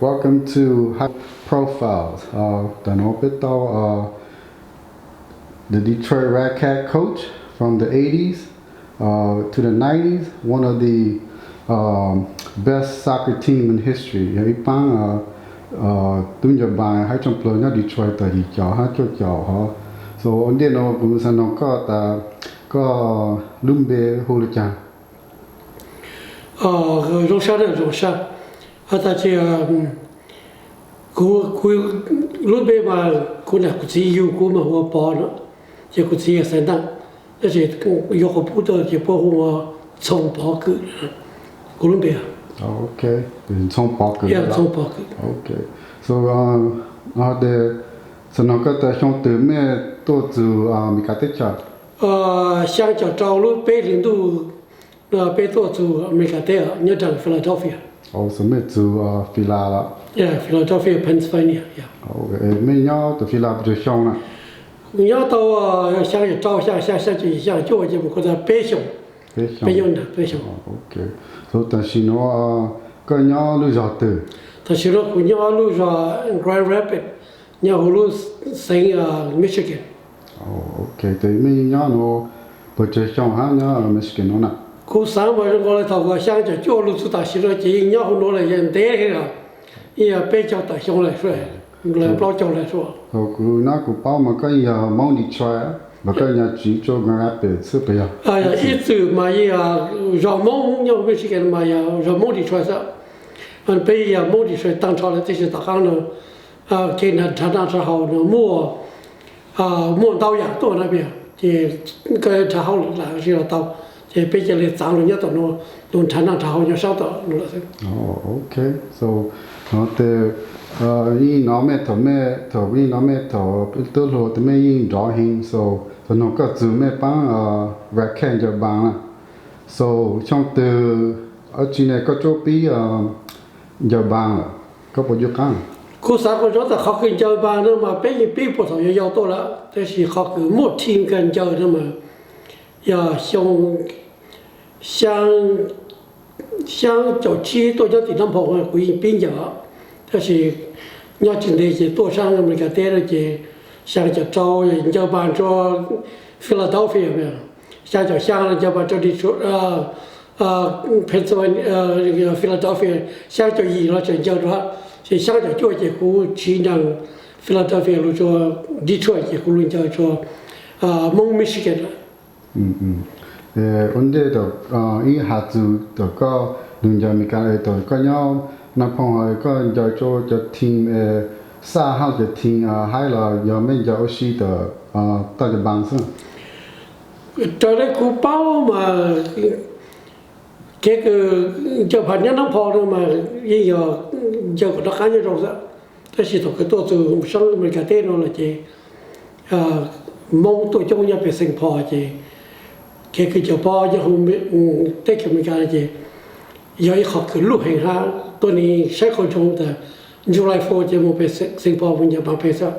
Welcome to High Profiles. Uh, tam no peb tau uh, the Detroit Red Cat coach from the eighties uh, to the nineties, one of the um, best soccer team in history. Yog ib paab uh, uh, tub ncaws npaas haib tsoom plawg nyob Detroit tawm yim caum hab cuaj caum hov. So ua ntej no kuv xav noog koj tas koj lub npe hu le caag? Zoo sab, zoo sab. Has tas tsi, kuv, kuv lub npe mas kuv nam kuv txiv yug kuv mas hu ua Pov no, ces kuv txiv yog Xaiv Ntaaj, tab sis yuav qhuav pub tuaj ces puab hu ua Txhoov Pov Kwm. Kuv lub npe Txhoov Pov Kwm. Txhoov Pov Kwm. So, tes, xav noog koj tas xyoo twg mej tuaj txug Amelikas teb chaws? Xyaa caum rau lub peb hlis ntuj peb tuaj txug Amelikas teb nyob rau Philadelphia. Mej txug Phila lawm? Philadelphia, Pennsylvania. Mej nyob tus Phila puas tsawg xyoo na? Nyob tau xyaa caum rau, xyaa, xyaa, xyaa caum yim, xyaa caum cuaj ces mus kuv tas peb xyoos. Peb xyoos. Tam sim nuav koj nyob lub zog twg? Tam sim nuav kuv nyob lub zog Grand Rapids, nyob huv lub xeev Michigan. Tes mej nyob nuav puas tsawg xyoo hab nyob Michigan nuav na? Kuv xaav mas zoo nkaus le thaum kuv xyaa caum cuaj lug txug tam sim nuav ces yeej nyob huv nuav lawm, yeej ntev heev lawm, yeej yog peb caug tawm xyoo lawm, plaub caug lawm. Thaum kuv nyob kuv paub mas koj yeej yog Moob Detroit los koj nyob tsiv rua Grand Rapids xwb puas yog? Ib txwm mas yeej yog zog Moob nyob huv Michigan mas yog zog Moob Detroit xwb. Peb yeej yog Moob Detroit taag nrho lawm, tab sis tom qaab no kev nrhav naj nrhav haus no muaj, muaj ntau yaam tuaj na, ces koj nrhav hauj lwm lam tsi los tau, ces peb ca le txaav lug nyob tom nuav, tus nrhav naj nrhav haus nyob saab tom nuav lawm xwb. Tes yeej nov mej thaum, mej thaum yeej nov mej thaum peb tub hluas tes mej yeej nrov heev, so xav noog koj txug mej paab Red Cat ncaws npaas na. So xyoo twg dab tsi ne koj tsuas pib ncaws npaas lawm, koj puas ncu qaab? Kuv xaav kuas zoo tas qhov kws ncaws npaas no mas peb yeej pib puag thaum yau yau tuaj lawm, tab sis qhov kws muaj team kag ncaws no mas yog xyoo xyaa caum tsib tuaj nyob tim Naj Phoo kuv yeej pib ncaws, tab sis nyob tsis ntev ces tuaj saab Amelikas teb no ces xyaa caum rau ncaws npaas rua Philadelphia, xyaa caum xyaa ncaws npaas rua Detroit, Philadelphia, xyaa caum yim los tseem ncaws rua, ces xyaa caum cuaj ces kuv tsiv nraag Philadelphia lug rua Detroit ces kuv lug ncaws rua Moob Michigan lawm. Ua ntej thaum ib has txug thaum koj lug ncaws Amelikas, thaum koj nyob Naj Phoo hov koj ncaws rua cov team xaj hab cov team haib los yog mej ncaws ua si tawm toj ncaws npaas xwb? Raws le kuv paub mas kev kws ncaws npaas nyob Naj Phoo no mas yeej yog ncaws kom noj qaab nyob zoo xwb, tab sis thaum kws tuaj txug saab Amelikas teb no lawm ces Moob tuaj coob nyob peg Saint Paul ces kev kws ncaws pob nyob huv teb chaws Amelikas no ces yog ib qho kws luj heev hab tuab neeg saib qhov zoo tas July Fourth ces moog peg Saint Paul moog ncaws npaas peg xwb.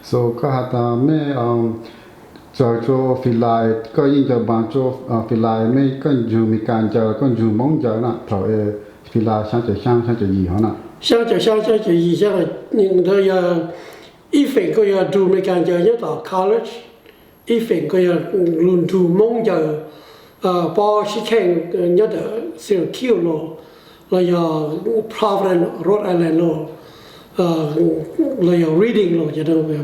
So koj has tas mej txawg rua Philly, koj yeej ncaws npaas rua Philly, mej koj nrug Amelikas ncaws los koj nrug Moob ncaws na thaum Philly xyaa caum xyaa xyaa caum yim hov na? Xyaa caum xyaa xyaa caum yim, ntawd yog ib feem koj yog nrug Amelikas ncaws nyob tom college, ib feem koj yog lug nrug Moob ncaws pob sib kheej nyob ntawm Syracuse los, los yog Providence, Rhode Island los, los yog Reading los,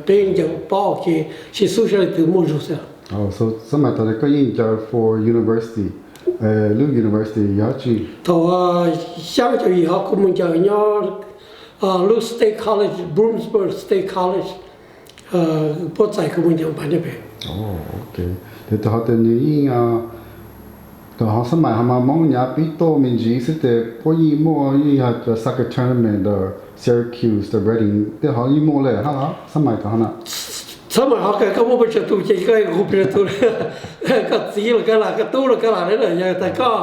peb ncaws pob ua ke, sib xub sab le twg muaj zug xwb. Xab mais thaum koj yeej ncaws for university, lub university yog dab tsi? Thaum xyaa caum yim hov kuv moog ncaws nyob lub State College, Bloomsburg State College, puab txais kuv moog ncaws npaas nyob peg. Tes thaum hov tes nwg yeej, thaum hov xab mais hov mas Moob nyav pib tuaj me ntsis xwb tes puab yeej muaj, yeej yog cov soccer tournament ntawm Syracuse, the Reading, tej hov yeej muaj le hab los xab mais thaum hov na? Xab mais hov kws koj muaj pes tsawg tug ces koj kuj pes tsawg tug, koj txiv los koj lam, koj tub los koj lam le na, yog tas koj,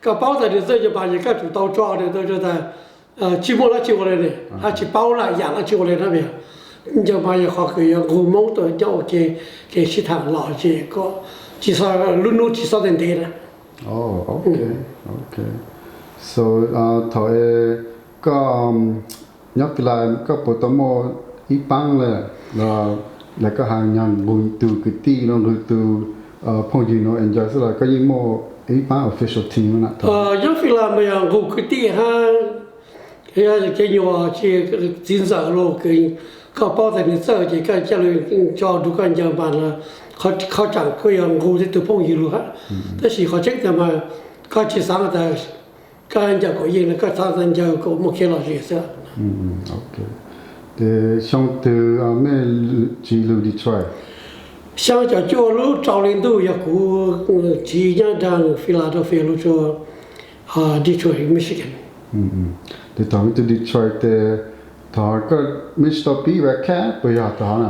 koj paub tas nwg txawj ncaws npaas ces koj tsum tau tso nwg tau tas tsis muaj dlaab tsi ua le ne, hab tsis paub lam yaam dlaab tsi ua le na. Ncaws npaas yog qhov kws yuav nqug Moob tuaj nyob ua ke, kev sib thaam los ces tsis, lub nub tsis xob ntev ntev na. So thaum Koj nyob Fis Las koj puas tau muaj ib paab le, los koj has nyag nqug tus kwv tij los nqug tus phooj ywg no enjoy xwb los koj yeej muaj ib paab official team na? Nyob Fis Las mas yog nqug kwv tij hab cov nyuas txiv ntxawm los kws koj paub tas nwg txawj ces koj ca le tso rua koj ncaws mas los qhov tsaam koj yog nqug tej tug phooj ywg lug hab. Tab sis qhov tseeb tas mas koj tsi xaav tas koj ncaws kuas yeej, koj xaav tas ncaws kuas muaj kev lom zem xwb. Tes xyoo twg mej tsiv lug Detroit? Xyoo caum cuaj lub rau hli ntuj yog kuv tsiv nyob nraag Philadelphia lug rua Detroit, Michigan. Tes thaum mej tsiv Detroit tes thaum koj mej tsi tau pib Red Cat puas yog thaum na?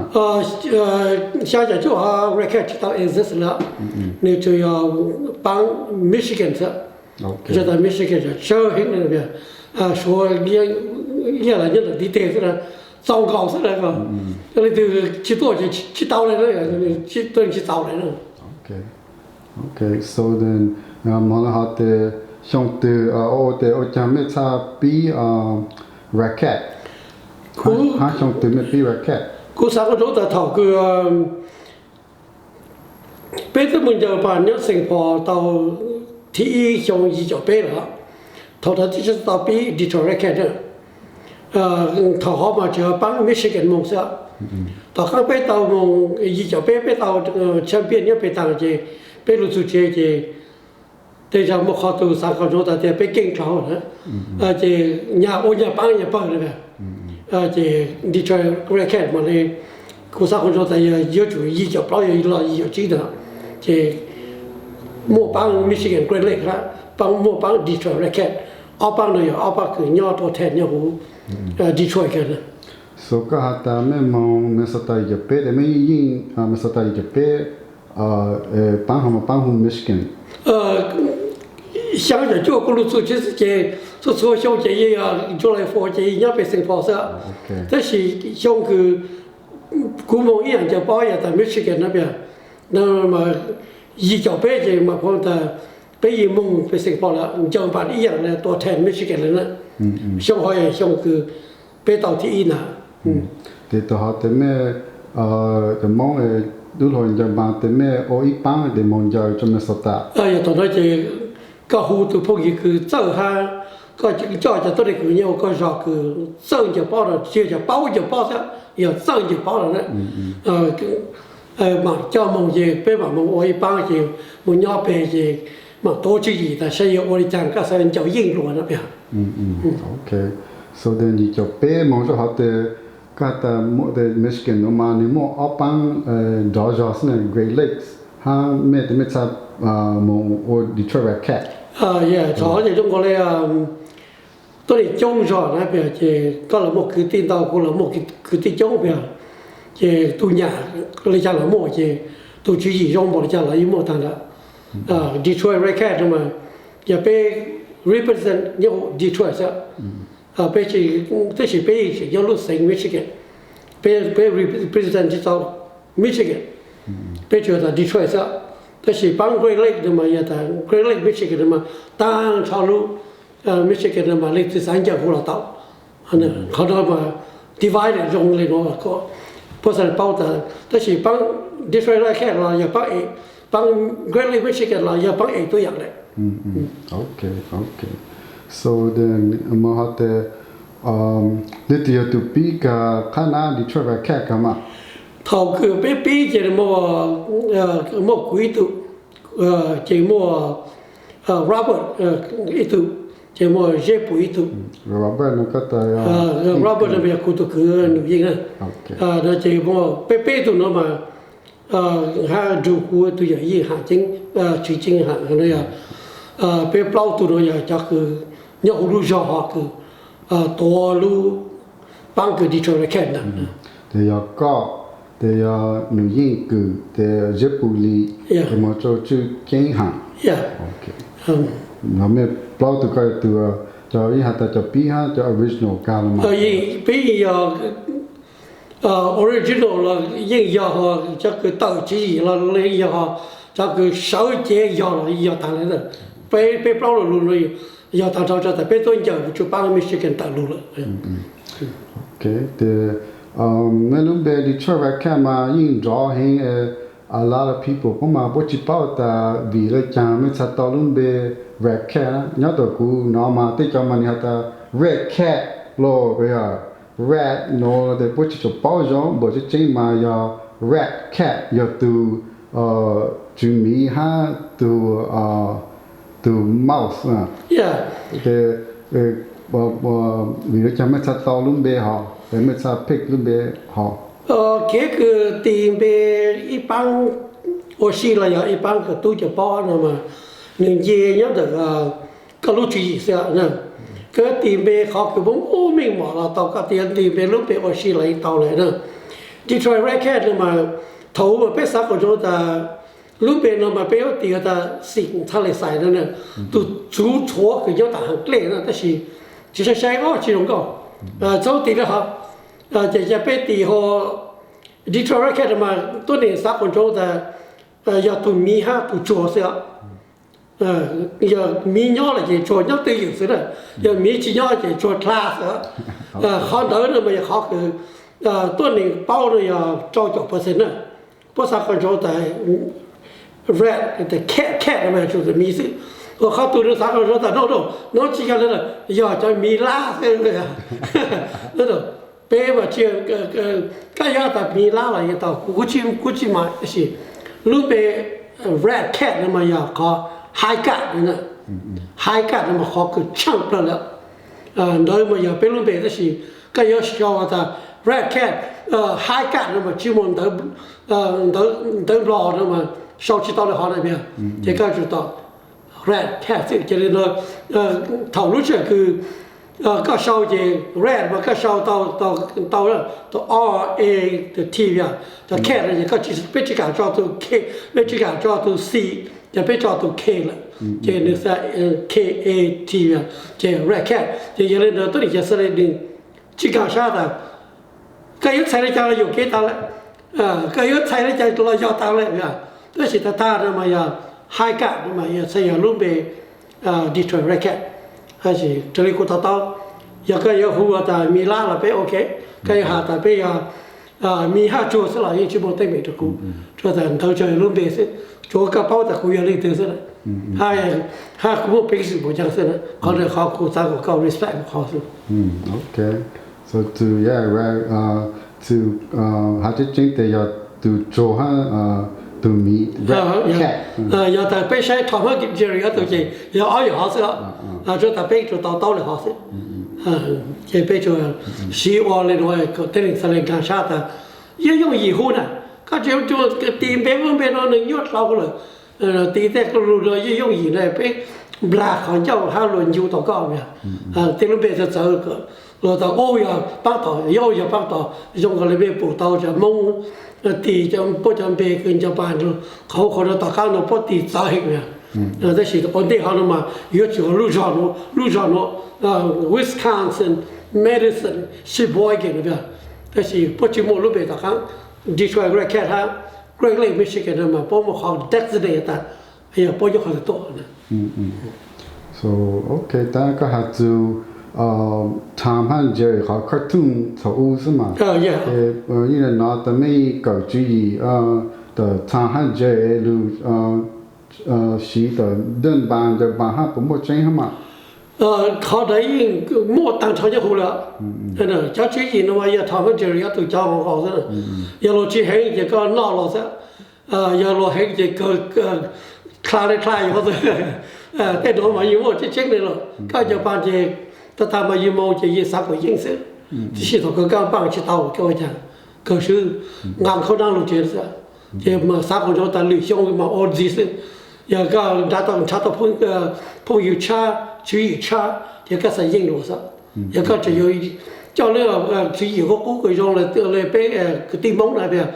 Xyoo caum cuaj Red Cat tsi tau exist lawm, nwg tsuas yog paab Michigan xwb. Tsi tas Michigan tsawg heev, Suav, Liaj Las nyob ntawm ntiv teg xwb na, txaus nkaus xwb na. Leej twg tsi tuaj ces tsi tau le, tuaj tsi txaus le na. So then, moog le hov tes xyoo twg ua tes ua caag mej txhaj pib Red Cat? Hab xyoo twg mej pib Red Cat? Kuv xaav kuj nrov tas thaum kws peb twb moog ncaws paas nyob Saint Paul tau thib ib xyoo yim caum peb lawm, thaum ntawd twb tsi tau pib Detroit Red Cat na. Thaum hov mas tsuas paab Michigan moog xwb. Tom qaab peb tau moog yim caum peb, peb tau champion nyob pes taag ces peb lug txug tsev ces tej zag muaj qhov tug xaav kom zoo tas tias peb keej dlhau na, ces nyag ua nyag paab nyag pawg na. Ces Detroit Red Cat mas le, kuv xaav kom zoo tas yog yuav tsum yim caum plaub yog los yim caum tsib ntawd, ces muaj paab Michigan Great Lakes hab paab, muaj paab Detroit Red Cat, ob paab no yog ob paab kws nyob tua then nyob huv Detroit kawg na. So koj has tas mej moog Minnesota yim caum peb tes mej yeej Minnesota yim caum peb paab ho moog paab huv Michigan? Xyoo caum cuaj kuv lug txug tsev xwb ces txhua txhua xyoo ces yeej yog July Fourth ces yeej nyob peg Saint Paul xwb. Tab sis xyoo kws kuv moog ib yaam ncaws paub yog tas Michigan na, yim caum peb ces mas kuv tas peb yeej moog peg Saint Paul lawm, ncaws paas ib yaam le tua then Michigan le na. Xyoo hov yog xyoo kws peb tau thib ib ntag. Tes thaum hov tes mej, cov Moob dub hluas ncaws paas tes mej ua ib paab tes moog ncaws rua Minnesota. Yog thaum no ces koj hu tug phooj ywg kws txawj hab koj coj cov tuab neeg kws nyob huv koj zog kws txawj ncaws pob rau, tsi yog cov paub ncaws pob xwb, yog txawj ncaws pob rau na. Maam coj moog ces peb maam moog ua ib paab ces moog nyob peg ces maam tuav tswv yim tas saib yuav ua le caag, koj xaav ncaws yeej luas na peb. So tes yim caum peb moog rua hov tes koj tas muaj tes Michigan nuav mas nwg muaj ob paab nrov zog xwb na, Great Lakes, hab mej tes mej txhaj moog ua Detroit Red Cat. Thaum hov ces zoo nkaus le tuab neeg coob zog na peb, ces koj los muaj kwv tij ntau, kuv los muaj kwv tij coob peb, ces tug nyam le caag los muaj, ces tug tswv yim zoo npaum le caag los yeej muaj taag lawm. Detroit Red Cat no mas yog peb represent nyob huv Detroit xwb. Peb, tab sis peb tseem nyob lub xeev Michigan, peb, peb represent tsi tau Michigan, peb tsuas tas Detroit xwb. Tab sis paab Great Lakes no mas yog tas Great Lakes Michigan no mas taag nrho lub Michigan no mas leej twg xaav ncaws kuj los tau. Qhov no mas divide zoo le nuav, puab xaav paub tas, tab sis paab Detroit Red Cat los yog paab, paab Great Lakes Michigan los yog paab es tuab yaam le. So tes moog hov tes leej twg yog tug pib kag qhab nab Detroit Red Cat kag mas? Thaum kws peb pib ces muaj kuv ib tug, ces muaj Robert ib tug, ces muaj Zeb Pum ib tug. Robert no yog kuv tug kwv Num Yeej na. No ces muaj peb peb tug nuav mas hab nrug kuv tug yawm Yeej Haam Ceeb, Tswv Ceeb Haam no yog, peb plaub tug nuav yog cov kws nyob huv lub zog hov kws tuav lub paab kws Detroit Red Cat ntawd. Tes yog koj, tes yog Num Yeej Kws, tes Zeb Pum Lis, tes moog rua Tswv Ceeb Haam. Mej plaub tug koj yog tug, cov yeej has tas cov pib hab cov original kag los mas? Peb yog original los yeej yog, cov kws tawm tswv yim los yeej yog, cov kws sawv cev yog los yog taag le. Peb, peb plaub lug lug no Yog tag nrho rau tas peb tuaj ncaws kuv tsuas paab Michigan tawm lug lawm. Ces neb lub npe Detroit Red Cat mas yeej nrov heev, a lot of people puab mas puab tsis paub tas vim le caag mej txhaj tau lub npe Red Cat na. Nyob rau kuv nov mas tej cov mas nwg has tas Red Cat los yog Red no, tes puab tsis tshua paub zoo, npaum tseeb tseeb mas yog Red Cat yog tug tswv miv hab tug, tug mouse. Vim le caag mej txhaj tau lub npe hov, mej txhaj pick lub npe hov? Kev kws tis npe ib paab ua si los yog ib paab kws tub cov pob no mas nwg nce nyob ntawm koj lub tswv yim xwb na. Koj tis npe qhov kws muaj ub meej mom los tau, koj tis npe lub npe ua si los yeej tau lawm na. Detroit Red Cat no mas thaum ub mas peb xav kom zoo tas lub npe no mas peb yuav tis tas Xim Thaj Lis Xais no na, tug tsuv tshuav kws nyob tom hav dlej na, tab sis tsis saib saib o tsis zoo nkauj, txhob tis rau hov. Ces ca peb tis hu Detroit Red Cat no mas tuab neeg xav kom zoo tas yog tug miv hab tug tsuag xwb os. Yog miv nyob lawm ces tsuag nyob twj ywm xwb na, yog miv tsis nyob ces tsuag dlha xwb. Qhov ntawd no mas yog qhov kws tuab neeg paub no yog rau caum percent na. Puab xav kom zoo tas red, cat, cat no mas tsuas tas miv xwb. Ua qhov tug nws xav kom zoo tas no, no tsis yog li lawm, yog cov miv lab xwb. Peb mas tsis, koj yuav tas miv lab los yeej tau, kuv kuj tsis mas, tab sis lub npe Red Cat no mas yog qhov high cut, high cut no mas qhov kws tshaaj plawg lawm. Ntawd mas yog peb lub npe, tab sis koj yuav sau tas Red Cat, high cut no mas tsis muaj ntawv Nplog no mas sau tsis tau li hov na, ces koj tsum tau Red Cat xwb. Ces li no, thaum lub sij hawm kws koj sau ces red mas koj sau tau, tau, tau R A T, cov cat no ces koj tsis, peb tsis kam tso tug K, peb tsis kam tso tug C, ces peb tso tug K lawm, ces nws xav K A T, ces Red Cat. Ces yog li ntawd tuab neeg Xas Lais nws tsis kam sab tas koj yuav txhais li cas los yuam kev tas lawm, koj yuav txhais li cas los yog tas lawm. Tab sis tag tag no mas yog high cut no mas yog txhais yog lub npe Detroit Red Cat. Tab sis raws li kuv to taub, yog koj yuav hu tas miv lab los peb ok, koj yuav has tas peb yog miv hab tsuag xwb los yeej tsis muaj teeb meem rau kuv, tsuas tas ntawd tsuas yog lub npe xwb, tsuas koj paub tas kuv yog leej twg xwb, hab kuv muaj peev xwm mus caag xwb na. Qhov ntawd qhov kuv xav kom koj respect kuv qhov xwb. Ok, so to, yeah, right, to, has tseeb tseeb tes yog tug tsuag hab tug miv, red cat. Yog tas peb saib Tom hab Jerry ob tug ces yog ob yam hov xwb, tsuas tas peb tsuas to taub li hov xwb. Ces peb tsuas siv ua li no kom tej neeg Xas Lais nkaag sab tas yeej yooj yim hu na. Koj tsis tis npe ub npe no nws nyuaj dlau lawm, tis tej lug no yeej yooj yim na, peb nplag qhov ncauj hab luag ncu tau koj. Tej lub npe txawv txawv, luag tas ub yog paab tod, yog yog paab tod, zoo nkaus li mej pum tau cov Moob tis puab cov npe kws ncaws pas qhov ub qhov no tom qaab no puab tis txawv heev na. Tab sis ua ntej hov no mas yuav tsum lub zog nuav, lub zog nuav, Wisconsin, Madison, Sheboygan no, tab sis puab tsis muaj lub npe tom qaab. Detroit Red Cat hab Great Lakes Michigan no mas puab muaj qhov designate tas yog puab nyob qhov twg tuaj na. So, ok, tab koj has txug Tom hab Jerry qhov cartoon thaum ub xwb mas, yeej le nov tas mej kawm tswv yim tawm Tom hab Jerry lug siv tawm dej npas ncaws npas hab puas muaj tseeb hab mas? Qhov ntawd yeej muaj taag nrho nyob huv lawm. Cov tswv yim no mas yog Tom hab Jerry ob tug cov nqaus nqaus xwb. Yog luag tsis heev ces koj noj los xwb, yog luag heev ces kawg dlha li dlha yuav xwb. Tej nuav mas yeej muaj tseeb tseeb li lawm. Koj ncaws pas ces tag tag mas yug moo ces yeej xav kom yeej xwb, tab sis thaum kawg koj npaaj tsis tau koj ua caag, kawg swb, nqaa khaub naab lug tsev xwb. Ces mas xav kom zoo tas lwm xyoo mas ua ntxiv xwb. Yog koj nrhav tau, nrhav tau phooj ywg tshab, tswv yim tshab ces koj xav yeej lug xwb. Yog koj tseem yuav coj lub tswv yim qub qub kws zoo le peb kwv tij Moob na tias,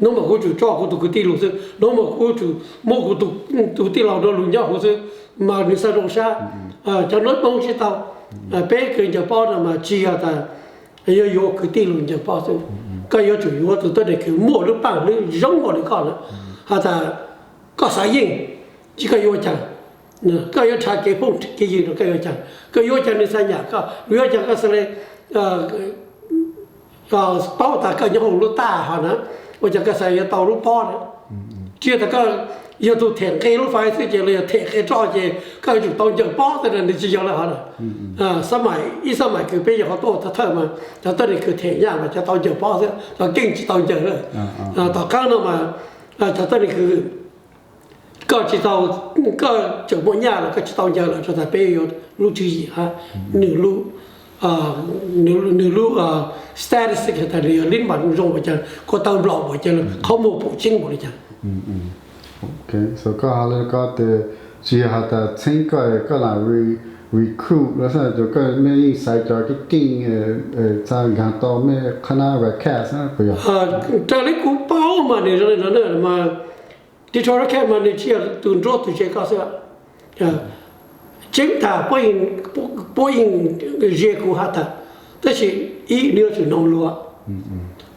nuav mas kuv tsum coj kuv tug kwv tij lug xwb, nuav mas kuv tsum muab kuv tug tij laug nuav lug nyob huv xwb, mas nws xav zoo sab. Cov nuav Moob tsis tau, peb kws ncaws pob no mas tsis yog tas yuav yuav kwv tij lug ncaws pob xwb. Koj yuav tsum yuav tug tuab neeg kws muaj lub paaj hlwb zoo nkaus li koj na, has tas koj xav yeej, tsis koj yuav ua caag. Koj yuav nrhav kev phooj kev ywg rau koj yuav cas? Koj yuav cas nws xa nyam koj? Nws yuav cas koj xav li paub tas koj nyob hauv lub taj hov na? Ua cas koj xav yuav tau lub pob na? Tsis tas koj yog tus them nqe lub fais xwb ces los yog them nqe roj ces koj yuav tsum tau ncaws pob xwb na, nws tsis yog li hov na. Xab maim ib xab maim kws peb yog qhov tuaj thawj thawj mas cov tuab neeg kws them nyaj mas cov tau ncaws pob xwb, cov keej tsis tau ncaws na. Tom qab no mas cov tuab neeg kws koj tsis tau, koj tseem muaj nyaj los koj tsis tau ncaws lawm, tsuas tas peb yuav lub tswv yim hab nws lub, nws lub status tas nws yog lib npam zoo npaum cas, ko taw nplaum npaum cas, qhov muag pum tseeb npaum li cas. Koj hais li koj tias tsis yog has tas txheeb koj, koj lam recruit los xwb, koj yeej xaiv cov keej keej, txha nkaag tau mej qhab nab Redcat xwb puas yog? Raws li kuv paub mas nws zoo li no na mas, Detroit Red Cap mas nws tsis yog tus nruab tus ze koj xwb. Tseeb tas puab yeej ze kuv has tas, tab sis ib nws yuav tsum noog lug,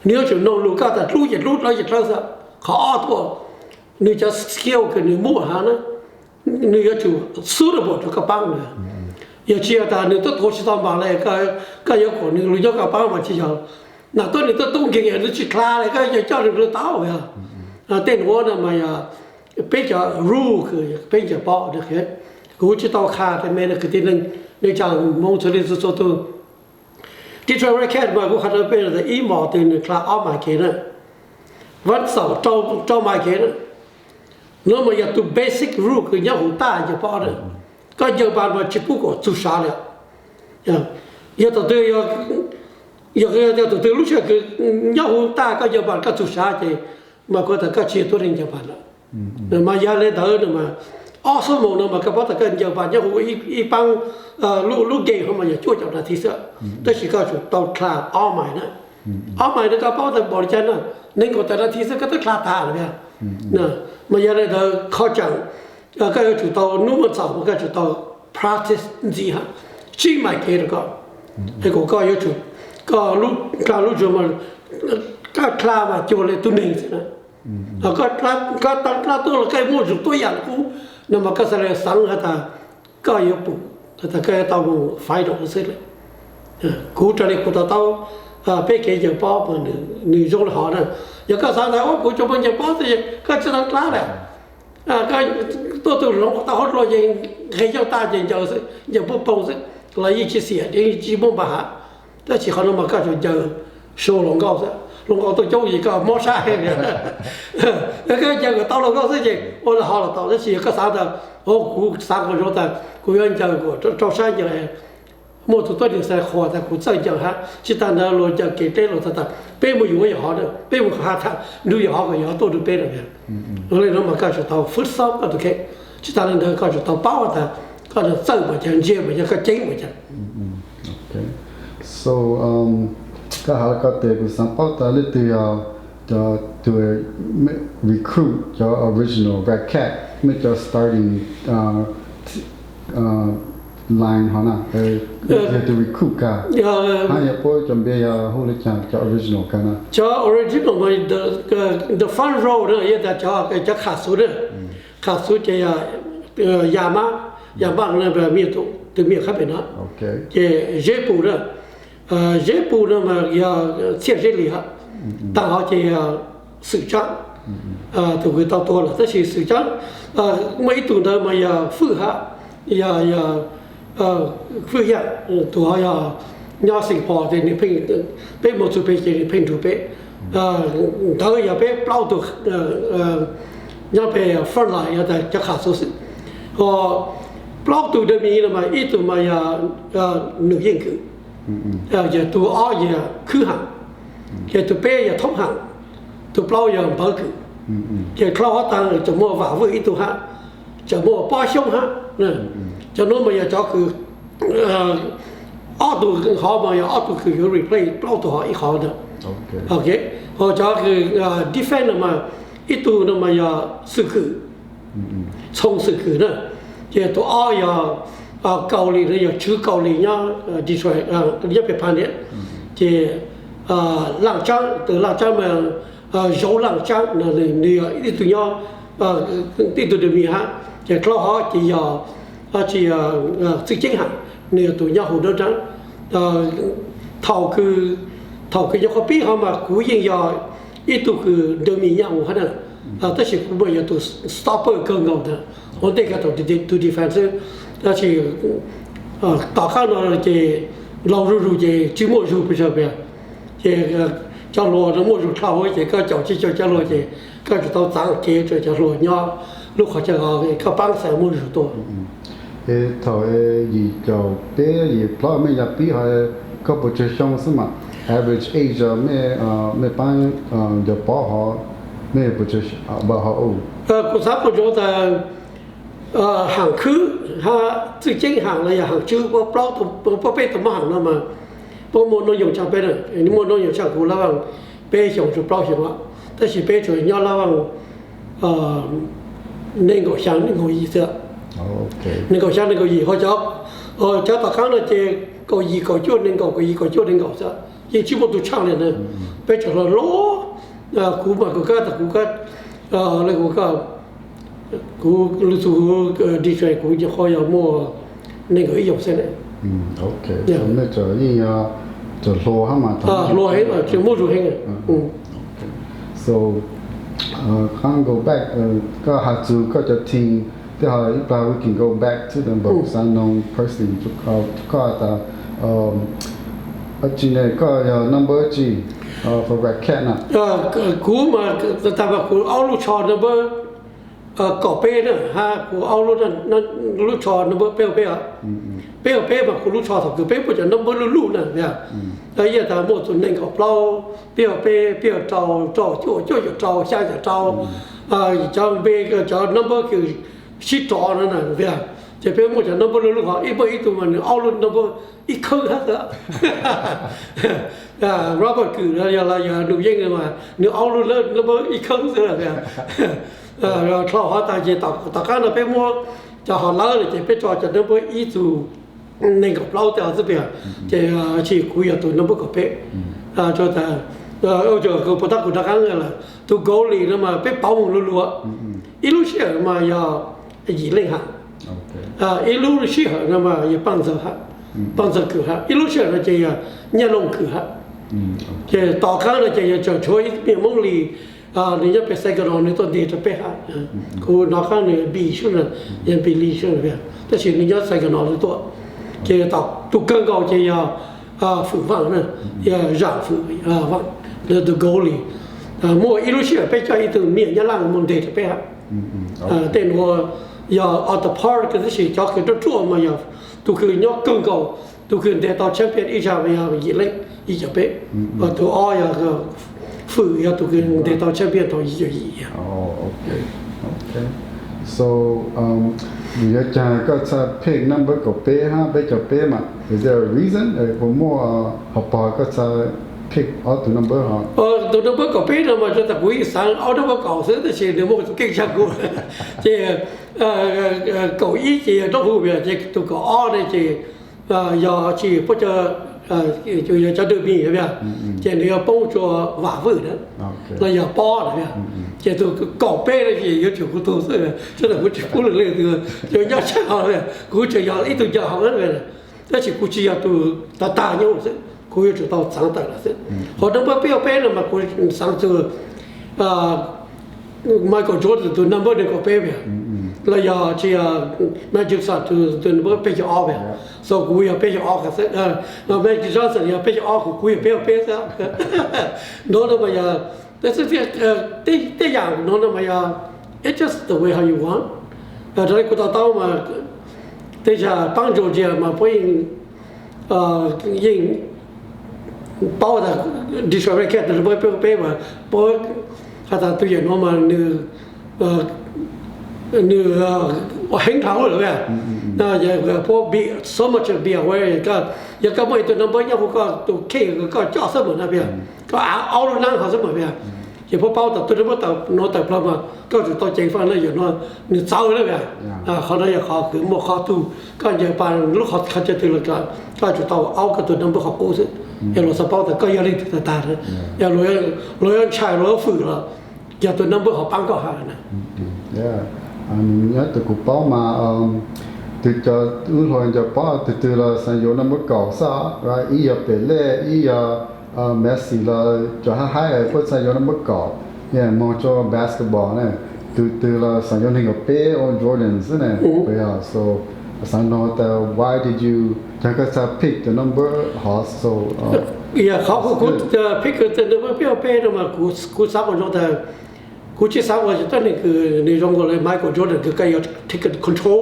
nws yuav tsum noog lug koj tas dlub ces dlub, dlawb ces dlawb xwb. Qhov ob tuaj, nws cov skill kws nws muaj hab na, nws yuav tsum suitable rau koj paab na. Yog tsis yog tas nws tuaj tuav tsis tau npaam le, koj yuav kom nws lug nyob koj paab mas tsis yog. Nam tuab neeg tuaj tub nkeeg nws tsis dlha le, koj yuav coj nws lug tau yog. Tej nuav no mas yog peb cov rule kws peb ncaws pob na. Kuv tsis tau qha tes me no kwv tij neej, neej tsaa Moob txhua leej txhua tug. Detroit Red Cap mas kuv qha rau peb tas ib mos twg nws dlha ob mais kev na, vas xaum rau mais kev na. Nuav mas yog tus basic rule kws nyob huv taj ncaws pob na. Koj ncaws npaas mas tsis pub kom txug sav le. Yog thaum twg, yog thaum twg lub sij hawm kws nyob huv taj koj ncaws npaas koj txug sav ces mas kuv tas koj tsis yog tuab neeg ncaws npaas lawm. Mas yog le ntawd no mas ob xuab moos no mas koj paub tas koj ncaws npaas nyob huv ib paab lub gate hov mas yog cuaj caum nas this xwb, tab sis koj tsum tau dlha ob mais na. Ob mais no koj paub tas npaum li cas na, nees nkaum tawm nas this xwb koj twb dlha tas lawm. Mas yog le ntawd qhov tseem, koj yuav tsum tau nub muaj txaus mas koj tsum tau practice ntxiv hab, tsib mais kev rau koj, es kom koj yuav tsum, koj dlha lub tsuag mas, koj dlha mas cuag le tug neeg xwb na. Koj dlha tuaj los koj muaj zug tuab yaam qub no mas koj xaav le xaav has tas koj yuav pum, has tas koj yuav tau mus final xwb le. Kuv raws li kuv to taub peb kev ncaws pob mas nws zoo le hov na. Yog koj xaav tas ua kuv tsuas muaj ncaws pob xwb koj tsis tau dlha le, koj tuaj tug hloov tau hauv dlua ces nqeg yooj tag ces ncaws xwb, ncaws poob poog xwb los yeej tsis xiam, yeej tsis muaj npa hav. Tab sis qhov no mas koj tsuas ncaws sua hluas nkauj xwb, hluas nkauj tuaj coob ces koj mob sab. Koj ncaws kom tau hluas nkauj xwb ces ua le hov los tau, tab sis yog koj xaav tas, o kuv xaav kom zoo tas kuv yuav ncaws kom rau sab ncaws, muaj tug tuab neeg xav qhuas tas kuv txawj ncaws hab, tsis tas ntawd luag ncaws kev dleb los tas tas peb mus yuav yam hov, peb mus has tas nrug yam hov kom yog tuaj nrug peb lawm. Ua le no mas koj tsum tau fwb xob koj tus kheej, tsis tas le ntawd koj tsum tau paub tas koj txawj npaum cas, ntsia npaum cas, koj ceev npaum cas. So, koj has le koj tes kuv xaav paub tas leej twg yog cov tug recruit cov original Red Cat, mej cov starting line hov na, yog tus recruit kag, hab yog puab cov npe yog hu le caag cov original kag na? Cov original mas the front row na yog tas cov kham xuv na, kham xuv ces yog Yamab, Yamab tus miam khab pem no, ces Zeb Pum na, Zeb Pum no mas yog Txhiaj Zeb Lis hab, taag hov ces yog Xwm Tsaab, tus kws tau tuag lawm, tab sis Xwm Tsaab, muaj ib tug ntawd mas yog Fwj hab, yog, yog Fwj Yaaj, tus hov yog nyob Singapore ces nwg pheej, peb moog txug peg ces nwg pheej nrug peb. Ntawd yog peb plaub tug nyob peg frontline yog tas cov kham xuv xwb. Ho plaub tug dab miv no mas ib tug mas yog Nwm Yeej Kwm, ces tus ob yog Khwb Haam, ces tus peb yog Thoob Haam, tus plaub yog Npawv Kwm. Ces dlhau hov taag tseem muaj Vam Vwj ib tug hab, tseem muaj Pob Xyoob hab. Cov nuav mas yog cov kws ob tug hov mas yog ob tug kws yuav replace plaub tug hov ib qhov ntag. Ho cov kws defense no mas ib tug no mas yog Xwm Kwm, Txhoov Xwm Kwm na, ces tus ob yog Kaus Lim no yog Tswv Kaus Lim nyob Detroit, nyob peg Pha Niam, ces Laaj Tsaab, tus Laaj Tsaab mas Zauv Laaj Tsaab no, nwg yog ib tug nyob, ib tug dab miv hab. Ces dlhau hov ces yog, tsis, Txwj Ceeb Ham, nws yog tus nyob hauv dawb dab. Thaum, thaum kws nyuam qhuav pib hov mas kuv yeej yog ib tug kws nrag mis nyob hauv hab na, tab sis kuv mas yog tus stopper kawg nkaus ntag, ua ntej kag thaum tus defense xwb. Tab sis tom qab no ces laus zuj zus ces tsis muaj zug pes tsawg pes, ces cov hluas no muaj zug dlhau hab ces koj caum tsis caum cov hluas ces koj tsis tau txaav kev rau cov hluas nyob lub qhov chaw hov koj paab xaav muaj zug tuaj. Es thaum yim caum peb yim plaub mej yav pib hov, koj puas tsawg xyoo xwb mas, average age mej, mej paab ncaws pob hov, mej puas tsawg, about how old? Kuv xaav kuas ntsoov tas Haam Khwb hab Txwj Ceeb Ham los yog Haam Tswb, plaub, peb tug mab Haam no mas puab muaj noob yoog tshaj peb na, muaj noob yoog tshaj kuv lab vaaj peb xyoos txug plaub xyoos, tab sis peb tsuas nyob lab vaaj nees nkaum xyaa nees nkaum yim xwb. Nees nkaum xyaa nees nkaum yim, ho cov, cov tom qaab no ces kaum yim kaum cuaj nees nkaum, kaum yim kaum cuaj nees nkaum xwb, yeej tsis muaj tug tshaaj li na. Peb tseem hluas hluas, kuv mas kuv kab tas kuv kab, le kuv kab, kuv lug txug kuv dij kuv nyuam qhuav yog muaj nees nkaum ib xyoos xwb ne. Mej tseem yeej yog, tseem hluas hab mas, hluas heev, tseem muaj zug heev. So, qhov go back, koj has txug koj cov team, tej ho ib plag we can go back to them, but xaav noog personally, koj tas, dab tsi ne, koj yog number dab tsi for Red Cat na? Kuv mas tas mas kuv aub lub tsho number kaum peb na, hab kuv aub lub tsho number peb caug peb. Peb caug peb mas kuv lub tsho thaum kws peb muaj cov number luj luj na, yog tas muaj txug nees nkaum plaub, peb caug peb, peb caug rau, rau caum cuaj, cuaj caum rau, xyaa caum rau, cov npe, cov number kws sib rov no na, ces peb muaj cov number luj luj, ho ib muaj ib tug mas nws aub lub number ib kheeb hab xwb. Robert Kws los yog Num Yeej mas nws aub lub number ib kheeb xwb. Dlhau hov tas ces tom qab no peb muab cov hov lawv lawm ces peb tso cov number ib txug nees nkaum plaub tej hov xwb peb, ces tsis, kuv yog tus number kaum peb. Puas tab kuv rov qaab lawm, tus goalie no mas peb pauv moog luag luag, ib lub sij hawm mas yog Yim Leej Ham, ib lub sij hawm no mas yog Paaj Ntxawg Ham, Paaj Ntxawg Kws Ham, ib lub sij hawm no ces yog Nyaj Looj Kws Ham. Ces tom qab no ces yog tseem tshuav ib tug Moob Lis, nws nyob pem Saigon no nws tuaj nteg rau peb hab. Kuv hnov qab nws Bi Sub na, yog Bi Li Sub na, tab sis nws nyob Saigon no nws tuaj. Ces tus kawg nkaus ces yog Fwm Vaaj na, yog Zaam Fwm Vaaj, tus goalie. Muaj ib lub sij hawm peb coj ib tug me nyuam Nyab Laaj moog nteg rau peb hab. Tej nuav yog off the park tab sis cov kws ruaj ruaj mas yog tus kws nyob kawg nkaus, tus kws nteg tau champion ib zag mas yog Yim Leej yim caum peb, tus ob yog Fwm yog tus kws nteg tau champion tau yim caum yim. So, vim le caag koj txhaj pick number kaum peb hab peb caug peb mas, is there a reason, puas muaj hov pog koj txhaj pick ob tug number hov? Tus number kaum peb no mas tsuas tas kuv yeej xaav aub number kaum xwb tab sis nws muaj tus keej tshaj kuv. Ces kaum ib ces yog Dloob Hu, ces tus kaum ob ne ces yog tsis puab, yog cov dawb mis, ces nws yog poob rua Vam Vwj na, los yog Pob na. Ces tus kaum peb no ces yuav tsum kuv tug xwb, tsuas tas kuv tsis pub lwm leej twg yuav nyob tshaj hov, kuv tseem yog ib tug ncaws hauv na. Tab sis kuv tsis yog tus tag tag nyob xwb, kuv yuav tsum tau txaav tawm lawm xwb. Ho number peb caug peb no mas kuv xaav txug Michael Jordan tus number nees nkaum peb pem, los yog tsis yog Magic Johnson tus number peb caug ob pem, so kuv yog peb caug ob xwb. Magic Johnson yog peb caug ob, kuv yog peb caug peb xwb. Nuav no mas yog, tej yaam nuav no mas yog, it's just the way how you want. Raws li kuv to taub mas tej zag paab Georgia mas puab yeej, yeej paub tas Detroit Red Cat tus number peb caug peb mas puab has tas tus yawm nuav mas nws, nws ua heev dhau lawm. Puab be so much, be aware, yog koj muaj ib tug number nyob huv koj tus kheej koj coj xwb mas na peb, koj aub lub naab hov xwb mas peb. Ces puab paub tas tus number nuav tawm plawg mas koj tsum tau ceev faj na, yawm nuav nws txawv na peb. Qhov nuav yog qhov kws muaj qhov tug koj ncaws pas lub qhov chaw twg los koj tsum tau aub koj tus number qhov qub xwb. Yog luag xaav paub tas koj yog leej twg tag tag, yog luag yuav ntshai luag yuav fwm los yog tus number hov paab koj hab na. Nyob tus kuv paub mas, tus cov wb hluas nco paub tus twg los xav yuav number kaum xwb, ib yog Pele, ib yog Messi los cov haib haib puab xav yuav number kaum, moog rua basketball na, tus twg los xav yuav neeg nkaum peb ua Jordan xwb na. So xav nug tas why did you, yog koj xav pick the number hov so. Yog qhov kuv pick the number peb ua peb no mas kuv xav ua zoo tas kuv tsi xav ua tuab neeg kws nwg zoo nkaus le Michael Jordan kws koj yuav take control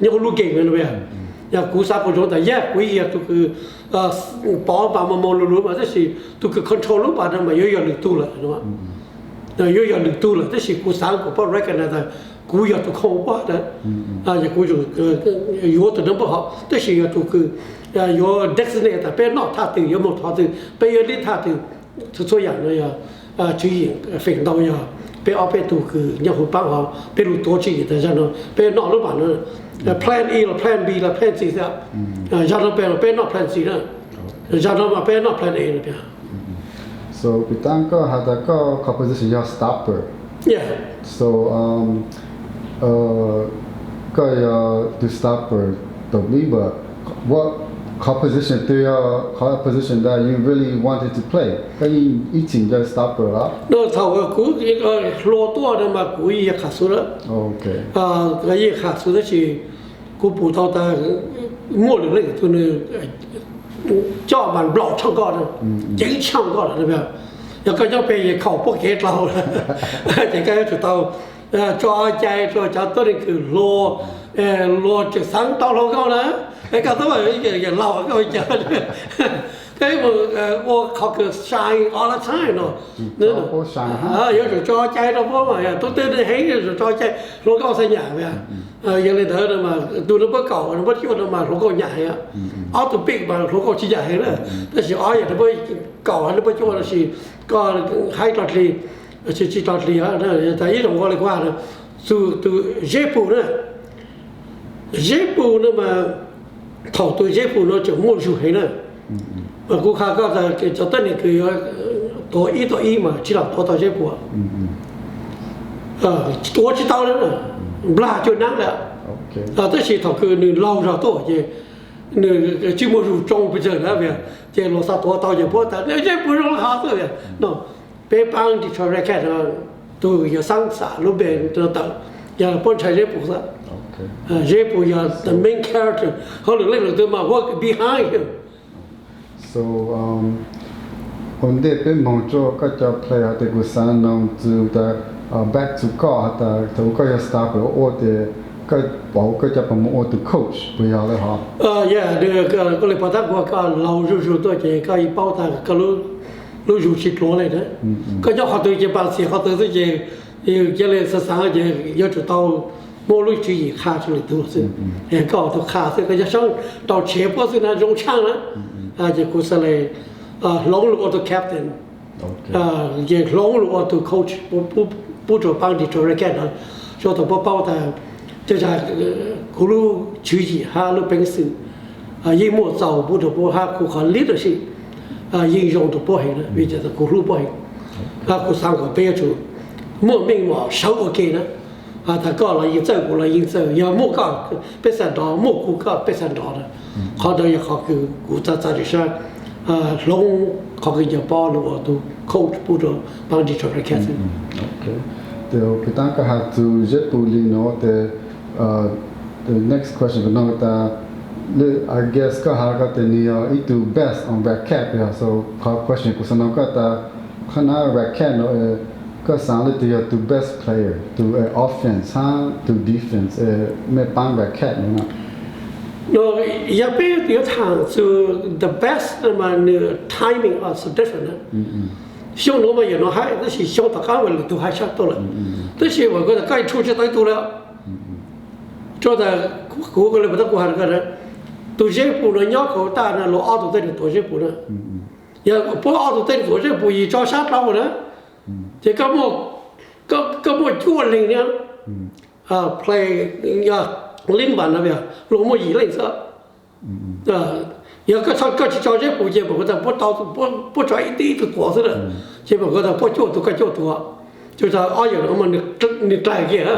nyob huv lub game no. Yog kuv xav ua zoo tas yog kuv yog tus kws pov pas moog moog lug lug mas tab sis tus kws control lub pas no mas yuav yog lwm tug lawm, yuav yog lwm tug lawm tab sis kuv xav kuas puab recognize tas kuv yog tus khoo puab na. Yog kuv yuav tus number hov tab sis yog tus kws yuav designate tas peb noj thaj twg yuav moog thov twg peb yuav li thaj twg. Txhua txhua yaam no yog tswv yim feem ntau yog peb ob peb tug kws nyob huv paab hov peb lug tuav tswv yim tas zag no peb noj lub pas no, plan E los plan B los plan C xwb. Zag no peb, peb noj plan C na, zag no mas peb noj plan A no. So kuv taab koj has tas koj qhov position yog stopper. So koj yog tus stopper tau pib, but what, qhov position twg yog qhov position that you really wanted to play? Koj yeej ib txwm ncaw stopper los? No thaum kuv hluas tuaj no mas kuv yog kham xu lawm. Yeej kham xu tab sis kuv pum tau tas muaj lwm leej tug nwg coj mas nplaum tshooj koj, ceev tshooj koj lawm. Yog koj nyob pem es khaum puab kev dlau lawm, ces koj yuav tsum tau tso cai rua cov tuab neeg kws hluas, luag tseem xaav tau hluas nkauj na, es koj tub yam laug koj cawv, koj mus ua qhov kws shine all the time no, yuav tsum tso cai rau puab mas, tub twg nwg heev yuav tsum tso cai, hluas nkauj xaav nyam. Yog li ntawd mas tus number kaum, number cuaj no mas hluas nkauj nyam heev, ob tug pick mas hluas nkauj tsi nyam heev na, tab sis ob yam number kaum, number cuaj no sis koj haib dlua dlig, tsi dlua dlig, tas ib zaug nkaus le kuv has, tus Zeb Pus na, Zeb Pus no mas, thaum tus Zeb Pus no tseem muaj zug heev na, mas kuv qha koj tas cov tuab neeg kws yuav tuav ib tuam ib mas tsi lam tuav tau Zeb Pus, tuav tsi tau li, nplag cuag naab lawm. Tab sis thaum kws nwg laug zog tuaj ces nwg tsi muaj zug tsoo pes tsawg na, ces luag xav tuav tau ces puab tas Zeb Pus zoo le hov xwb no. Peb paab Detroit Red Cat no, tug yog xaab xam lub npe no tawm, yog puab ntshai Zeb Pus xwb. Zeb Pus yog the main character, hauj lwm leej lwm tus mas work behind him. So ua ntej peb moog rua koj cov play hov tas kuv xaav noog txug tas, back to koj has tas thaum koj yog stopper ua tes koj paub koj cov pab moog ua tus coach puas yog le hov? Yog, koj le pom tab kuv koj laug zuj zug tuaj ces koj yeej paub tas koj lub zug tsi dluav le na. Koj nyob qhov twg ces paam xim qhov twg xwb ces yug ca le xaav xaav ces yuav tsum tau muaj lub tswv yim qha tsua lwm tug xwb. Koj ua tus qha xwb, koj nyob sab rau tshev puab xwb na zoo tshaaj na. Ces kuv xaav le hloov lug ua tus captain, ces hloov lug ua tus coach pub rua paab Detroit Red Cat no, rua tau puab paub tas tej zag kuv lub tswv yim hab lub peev xwm yeej muaj txaus pub rua puab hab kuv qhov leadership yeej zoo rua puab heev na, vim tas kuv hlub puab heev. Hab kuv xaav kom peb yuav tsum muaj meej mom sawv ua ke na. Has tas koj los yeej txawj, kuv los yeej txawj, yog muaj koj peb xaav nrov, muaj kuv koj peb xaav nrov na. Qhov ntawd yog qhov kws kuv txav txav sab hloov qhov kws ncaws pob lug ua tus coach pub rua paab Detroit Red Cat. Tes kuv taab koj has txug Zeb Pus li no tes, the next question kuv noog tas, I guess koj has koj tes nwg yog ib tug best on red cap, yog, so qhov question kuv xaav noog koj tas, qhov na red cap no koj xaav le tus yog tus best player, tus offense hab tus defense mej paab red cap no na? Yog peb yuav thaam txug the best mas nwg timing so different na. Xyoo nuav mas yog no hab tab sis xyoo tom qaab mas lwm tug hab sab tuaj lawm. Tab sis vam kuv tas koj tshu tsi tau ib tug le, rua tas kuv le pum tab kuv has koj, tus Zeb Pus no nyob Kaus Tag no luag ob tug tej nws tuav Zeb Pus na. Yog puab ob tug tej nws tuav Zeb Pus yim tso sab dlauv na, ces koj muaj cuaj leeg na, play, yog, lin npas na, luag muaj yim leej xwb. Yog koj tsi tso Zeb Pus ces vam kuv tas puab tso ib tug tuav xwb na, ces vam kuv tas puab cuaj tug koj cuaj tug, ces tas ob yam no mas nwg dlaig kiag.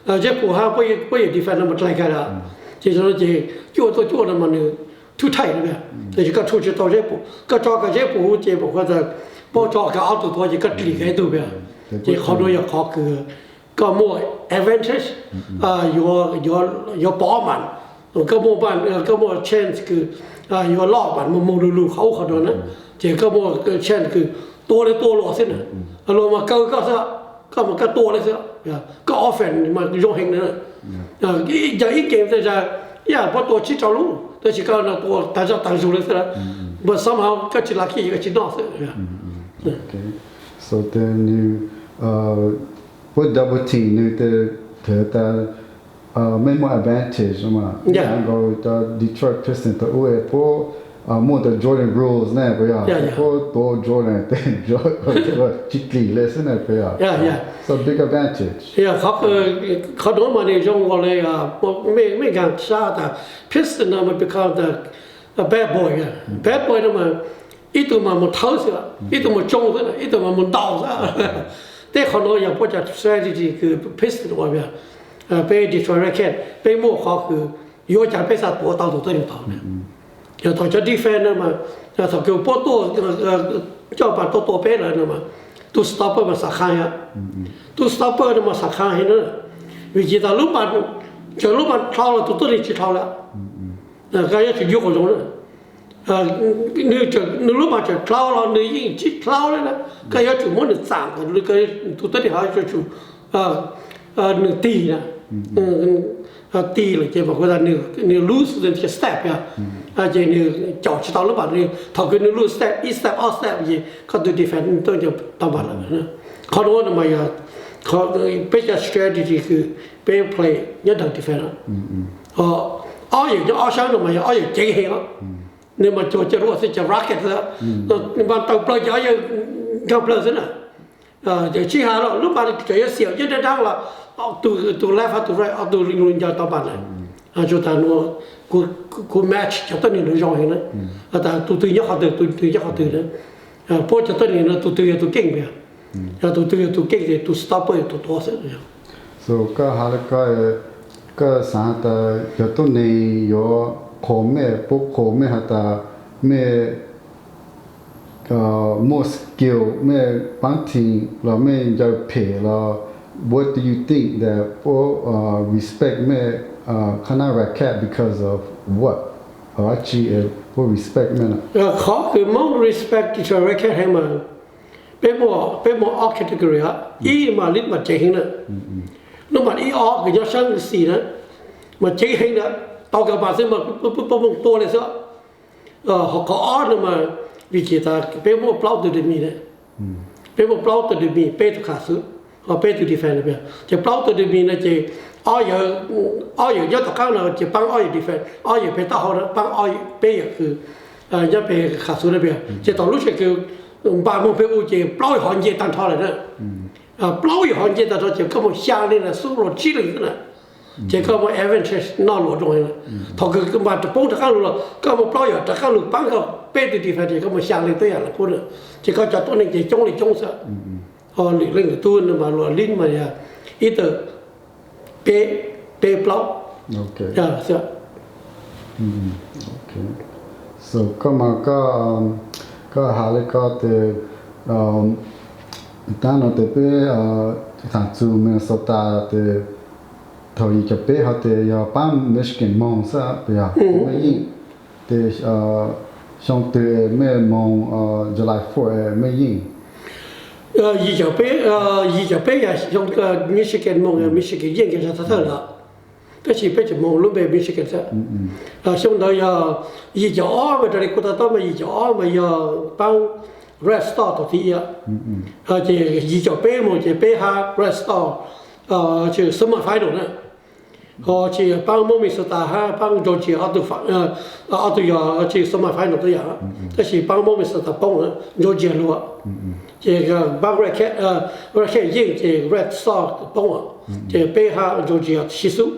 Zeb Pum hab puab yog defense number dlaig kag lawm. Ces zoo no ces cuaj tuaj cuaj no mas nws thwj thaij no, tab sis koj thwj tsis tau Zeb Pum, koj tso kag Zeb Pum ces pom kuv tas puab tso kag ob tug tuaj ces koj dlim kag ib tug pem. Ces qhov nuav yog qhov kws koj muaj advantage, yuav pov mas, koj muaj, koj muaj chance kws yuav loj mas moog moog lug lug qhov ub qhov no na. Ces koj muaj chance kws tua le tua luas xwb na, luas mas kaw koj xwb, koj mas koj tua le xwb, koj offense mas zoo heev na. Yog ib game tas zag ib yam puab tua tsib rau lub, tab sis koj no tua tag zog tag zug le xwb, but somehow koj tsis lucky koj tsis noj xwb. So tes nws, puab double team nws tes, tes tas mej muaj advantage mas ib yam nkaus cov Detroit Pistons thaum ub puab muaj the Jordan rules ne puas yog, puab tua Jordan tes tsis dlim le xwb ne puas yog? So big advantage. Qhov, qhov nuav mas nws zoo nkaus le, mej nkaag sab tas Piston no mas become the bad boy, bad boy no mas ib tug mas moog thawb xwb, ib tug moog tsoo xwb, ib tug mas moog ntaus xwb. Tej qhov nuav yog puab cov strategy kws Piston ua, peb Detroit Red Cat peb muaj qhov kws yuav cas peb xav tuav tau tus tuab neeg tod na. Yog thaum cov defense no mas, thaum kws puab tuaj, coj pas tuaj tua peb lawm no mas, tus stopper mas xam khaj heev, tus stopper no mas xam khaj heev na. Vim ces tas lub pas, txawm lub pas dlhau los tus tuab neeg tsis dlhau lawm. Koj yuav tsum ncu qhov zoo na. Nws lub pas txawm dlhau los nws yeej tsis dlhau le na. Koj yuav tsum muab nws txam kom tus tuab neeg hov yuav tsum, nws tig na, tig lawm ces mas kuv tas nws lose the step yog, ces nws caum tsis tau lub pas, nws thaum kws nws lose step ib step ob step ces koj tus defense tuaj ncaws tau npam lawm. Qhov nuav no mas yog peb cov strategy kws peb play nyob ntawm defense. Ob yawm nyob ob sab no mas yog ob yawm ceev heev os. Nws mas cuag cov, cov rocket xwb, nws mas taws plaws ces ob yawg nkaag plaws xwb na. Sib has los lub pas txawm yuav xiam yeej dab dab los tus left hab tus right ob tug li ncaws tau npam lawm. Tsuas tas nuav kuv match cov tuab neeg nuav zoo heev na, tas tus twg nyob qhov twg, tus twg nyob qhov twg na. Puab cov tuab neeg no tus twg yog tus keej, yog tus twg yog tus keej ces tus stopper yog tus tuav xwb. So koj has le koj, koj xaav has tas yog tuab neeg yuav qhuas mej, puab qhuas mej has tas mej muaj skill, mej paab team los mej ncaws phem los, what do you think that puab respect mej, qhov nab racket because of what? Dab tsi puab respect mej na? Qhov kws Moob respect Detroit Red Cat heev mas peb muaj, peb muaj ob category os, ib mas lub pas ceev heev na, lub pas ib ob kws nyob sab xis na, mas ceev heev na, tau kag pas xwb mas puab moog tua le xwb. Ho qhov ob no mas vim ces tas peb muaj plaub tug demi na, peb muaj plaub tug demi, peb tug kham xwb, ho peb tug defense, ces plaub tug demi no ces ob yawm nyob tom qaab no ces paab ob yawm defense, ob yawm peg taub hau no paab ob yawm, peb yawm kws nyob peg kham xub na, ces thaum lub sij hawm kws npaj moog peg u ces plaub yawm hov nce tag nrho lawm na. Plaub yawm hov nce tag nrho ces koj muaj xyaa leej na, xub los tsib leej xwb na, ces koj muaj advantage noj luam zoo heev. Thaum kws npaj poob rov qaab lug los koj muaj plaub yawm rov qaab lug paab koj peb tug defense ces koj muaj xyaa leej tuab yam lawm puab na, ces koj cov tuab neeg ces coob li coob xwb. Ho lwm leej lwm tug no mas luam lib mas yog ib tawm peb, peb plaub xwb. So koj mas koj has le koj tes, taab no tes peb thaam txug Minnesota tes thaum yim caum peb hov tes yog paab Michigan moog xwb puas yog? Mej yeej, tes xyoo twg mej moog, July fourth mej yeej? Yim caum peb, yim caum peb yog xyoo Michigan moog, Michigan yeej kev thawj thawj lawm, tab sis peb tseem moog lub npe Michigan xwb. Xyoo ntawd yog yim caum ob mas raws li kuv to taub mas yim caum ob mas yog paab Red Storm thaum thib ib, ces yim caum peb moog ces peb hab Red Storm semifinal na. Ho tsis paab Moob Minnesota hab paab Georgia ob tug, ob tug yog tsis semifinal tuab yam, tab sis paab Moob Minnesota poob, Georgia lug, ces paab Red Cat, Red Cat yeej ces Red Storm poob, ces peb hab Georgia sib xub.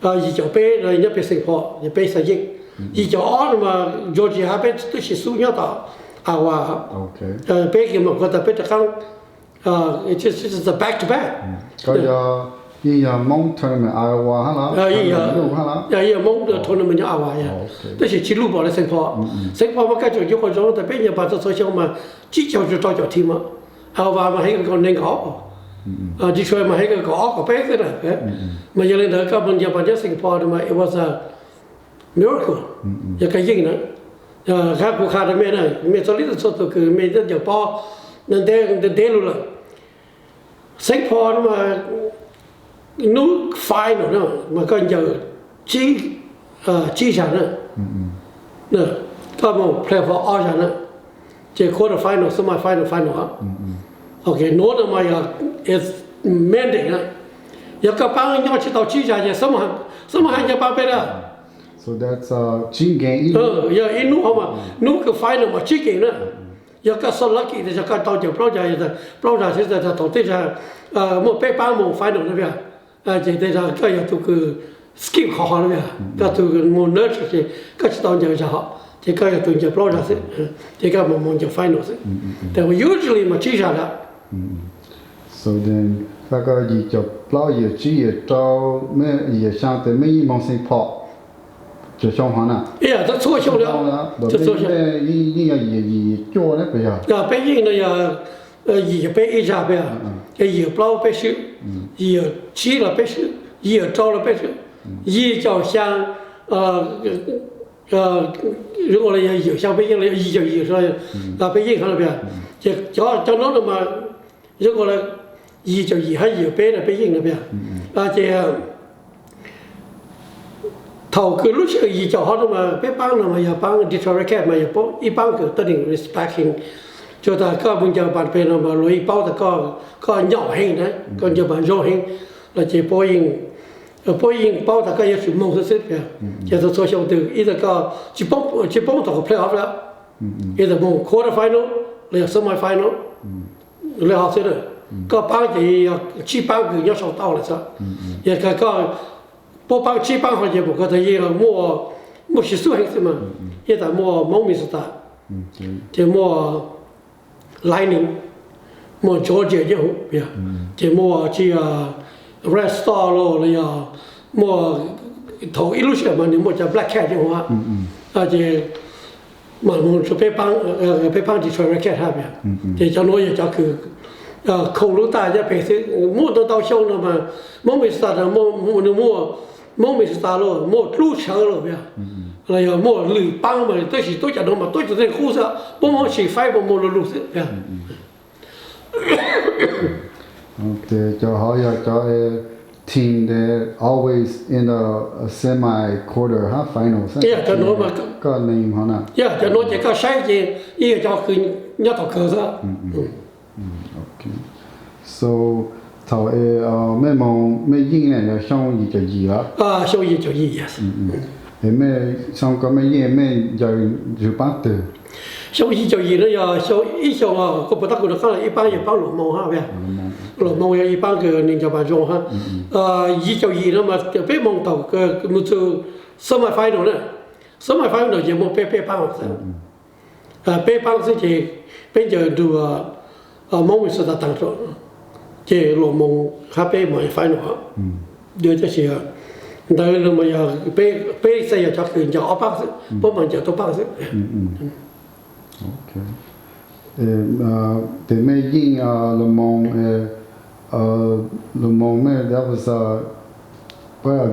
Yim caum peb nyob peg Saint Paul ces peb xav yeej. Yim caum ob no mas Georgia hab peb twb sib xub nyob tom Iowa, peb kws mas kuv tas peb rov qaab back to back. Koj yog Yeej yog Hmoob tournament Iowa hab los? Yeej yog Hmoob tournament nyob Iowa, tab sis tsis luj npaum li Saint Paul. Saint Paul mas koj tseem yuav ua zoo tas peb nyob pas txhua txhua xyoo mas tsib caug tsis rau caum team, Iowa mas heev kawg nkaus nees nkaum, Detroit mas heev kawg nkaus ob kaum peb xwb na. Mas yog li ntawd koj mus nyob pas nyob Saint Paul mas it was a miracle, yog koj yeej na. Qhov kuv qha rau mej na, mej txhua leej txhua tus kws mej ncaws pob ntev ntev lug lawm, Saint Paul mas hnub final na mas koj ncaws tsib, tsib zag na, koj mus play for ob zag na, ces quarter final, semi final, final. Ok, nuav no mas yog mandate na, yog koj paab nyob tsis tau tsib zag ces xab maj has ncaws paab peb na. Yog ib hnub hov mas hnub kws final mas tsib game na. Yog koj so lucky tas yog koj tau ncaws plaub zag, plaub zag xwb tas thaum tej zag muaj peb paab mus final na peb, ces tej zag koj yog tus kws skip qhov hov na peb, koj tus mus nurse ces koj tsis tau ncaws zag hov ces koj yog tus ncaws plaub zag xwb, ces koj mus mus ncaws final xwb. Tes usually mas tsib zag lawm. So then, koj yim caum plaub, yim caum tsib, yim caum rau, yim caum xyaa tes mej yeej moog Saint Paul cov xyoo hov na? Txhua xyoo, yeej yog yim caum yim, yim caum cuaj ne puas yog? Peb yeej no yog yim caum peb ib zag peb, yim caum plaub peb swb, yim caum tsib los peb swb, yim caum rau los peb swb, yim caum xyaa, zoo ua yog yim caum xyaa peb yeej, yim caum yim peb yeej hov peb, ces cov no no mas zoo ua yim caum yim hab yim caum peb no peb yeej no peb, ces thaum kws lub sij hawm yim caum hov no mas peb paab no mas yog paab Detroit Red Cap mas yog ib paab kws tuab neeg respect heev. Tsuas tas koj mus ncaws pas peg no mas luag yeej paub tas koj nyaum heev na, koj ncaws pas zoo heev los ces puab yeej paub tas koj yuav tsum moog xwb xwb. Ces txhua txhua xyoo twg ib tug koj tsis poob tau playoff lawm, ib tug moog quarter final los yog semi final li hov xwb na. Koj paab ces yog tsib paab kws nyob sau tau lawm xwb. Yog koj puab paab tsib paab hov ces mus koj tas yeej muaj, muaj siv xub heev xwb mas. Yeej tas muaj Hmoob Minnesota, ces muaj Lightning, muaj Georgia nyob huv, ces muaj tsi Red Star los los yog muaj, thaum ib lub sij hawm mas nws muaj cov Black Cat nyob huv, ces mas mus rau peb paab Detroit Red Cat hab, ces cov nuav yog cov kws khoo lub taj nyob peg xwb. Muaj ntau ntau xyoo no mas Hmoob Minnesota no nws muaj, Hmoob Minnesota los muaj dlub tshawv los, los yog muaj lwm paab mas tab sis tuab cov nuav mas tuab cov tej qub xwb, puab muab tsis faib puab muaj lu lug xwb. Ces cov hov yog cov team that always in the semi, quarter hab final. Cov nuav, cov nuav ces koj saib ces yeej yog cov kws nyob thaum kawg xwb. So thaum mej moog mej yeej ne yog xyoo yim caum yim los? Xyoo yim caum yim. Es mej, xyoo koj mej yeej mej ncaws paab twg? Xyoo yim caum yim no yog xyoo, ib xyoo kuv puas tab kuv rov qab los ib paab yog paab Luam Moo hab, Luam Moo yog ib paab kws nws ncaws pas zoo hab. Yim caum yim no mas peb moog thaum mus txug semi final na, semi final ces muaj peb, peb paab xwb, peb paab xwb ces peb ncaws nrug Hmoob Minnesota taag, ces Luam Moo hab peb mas final. Tab sis ntawd mas yog peb xav yog cov kws ncaws ob paab xwb, puab mas ncaws tuab paab xwb. Tes mej yeej Luam Moo, Luam Moo mej, that was a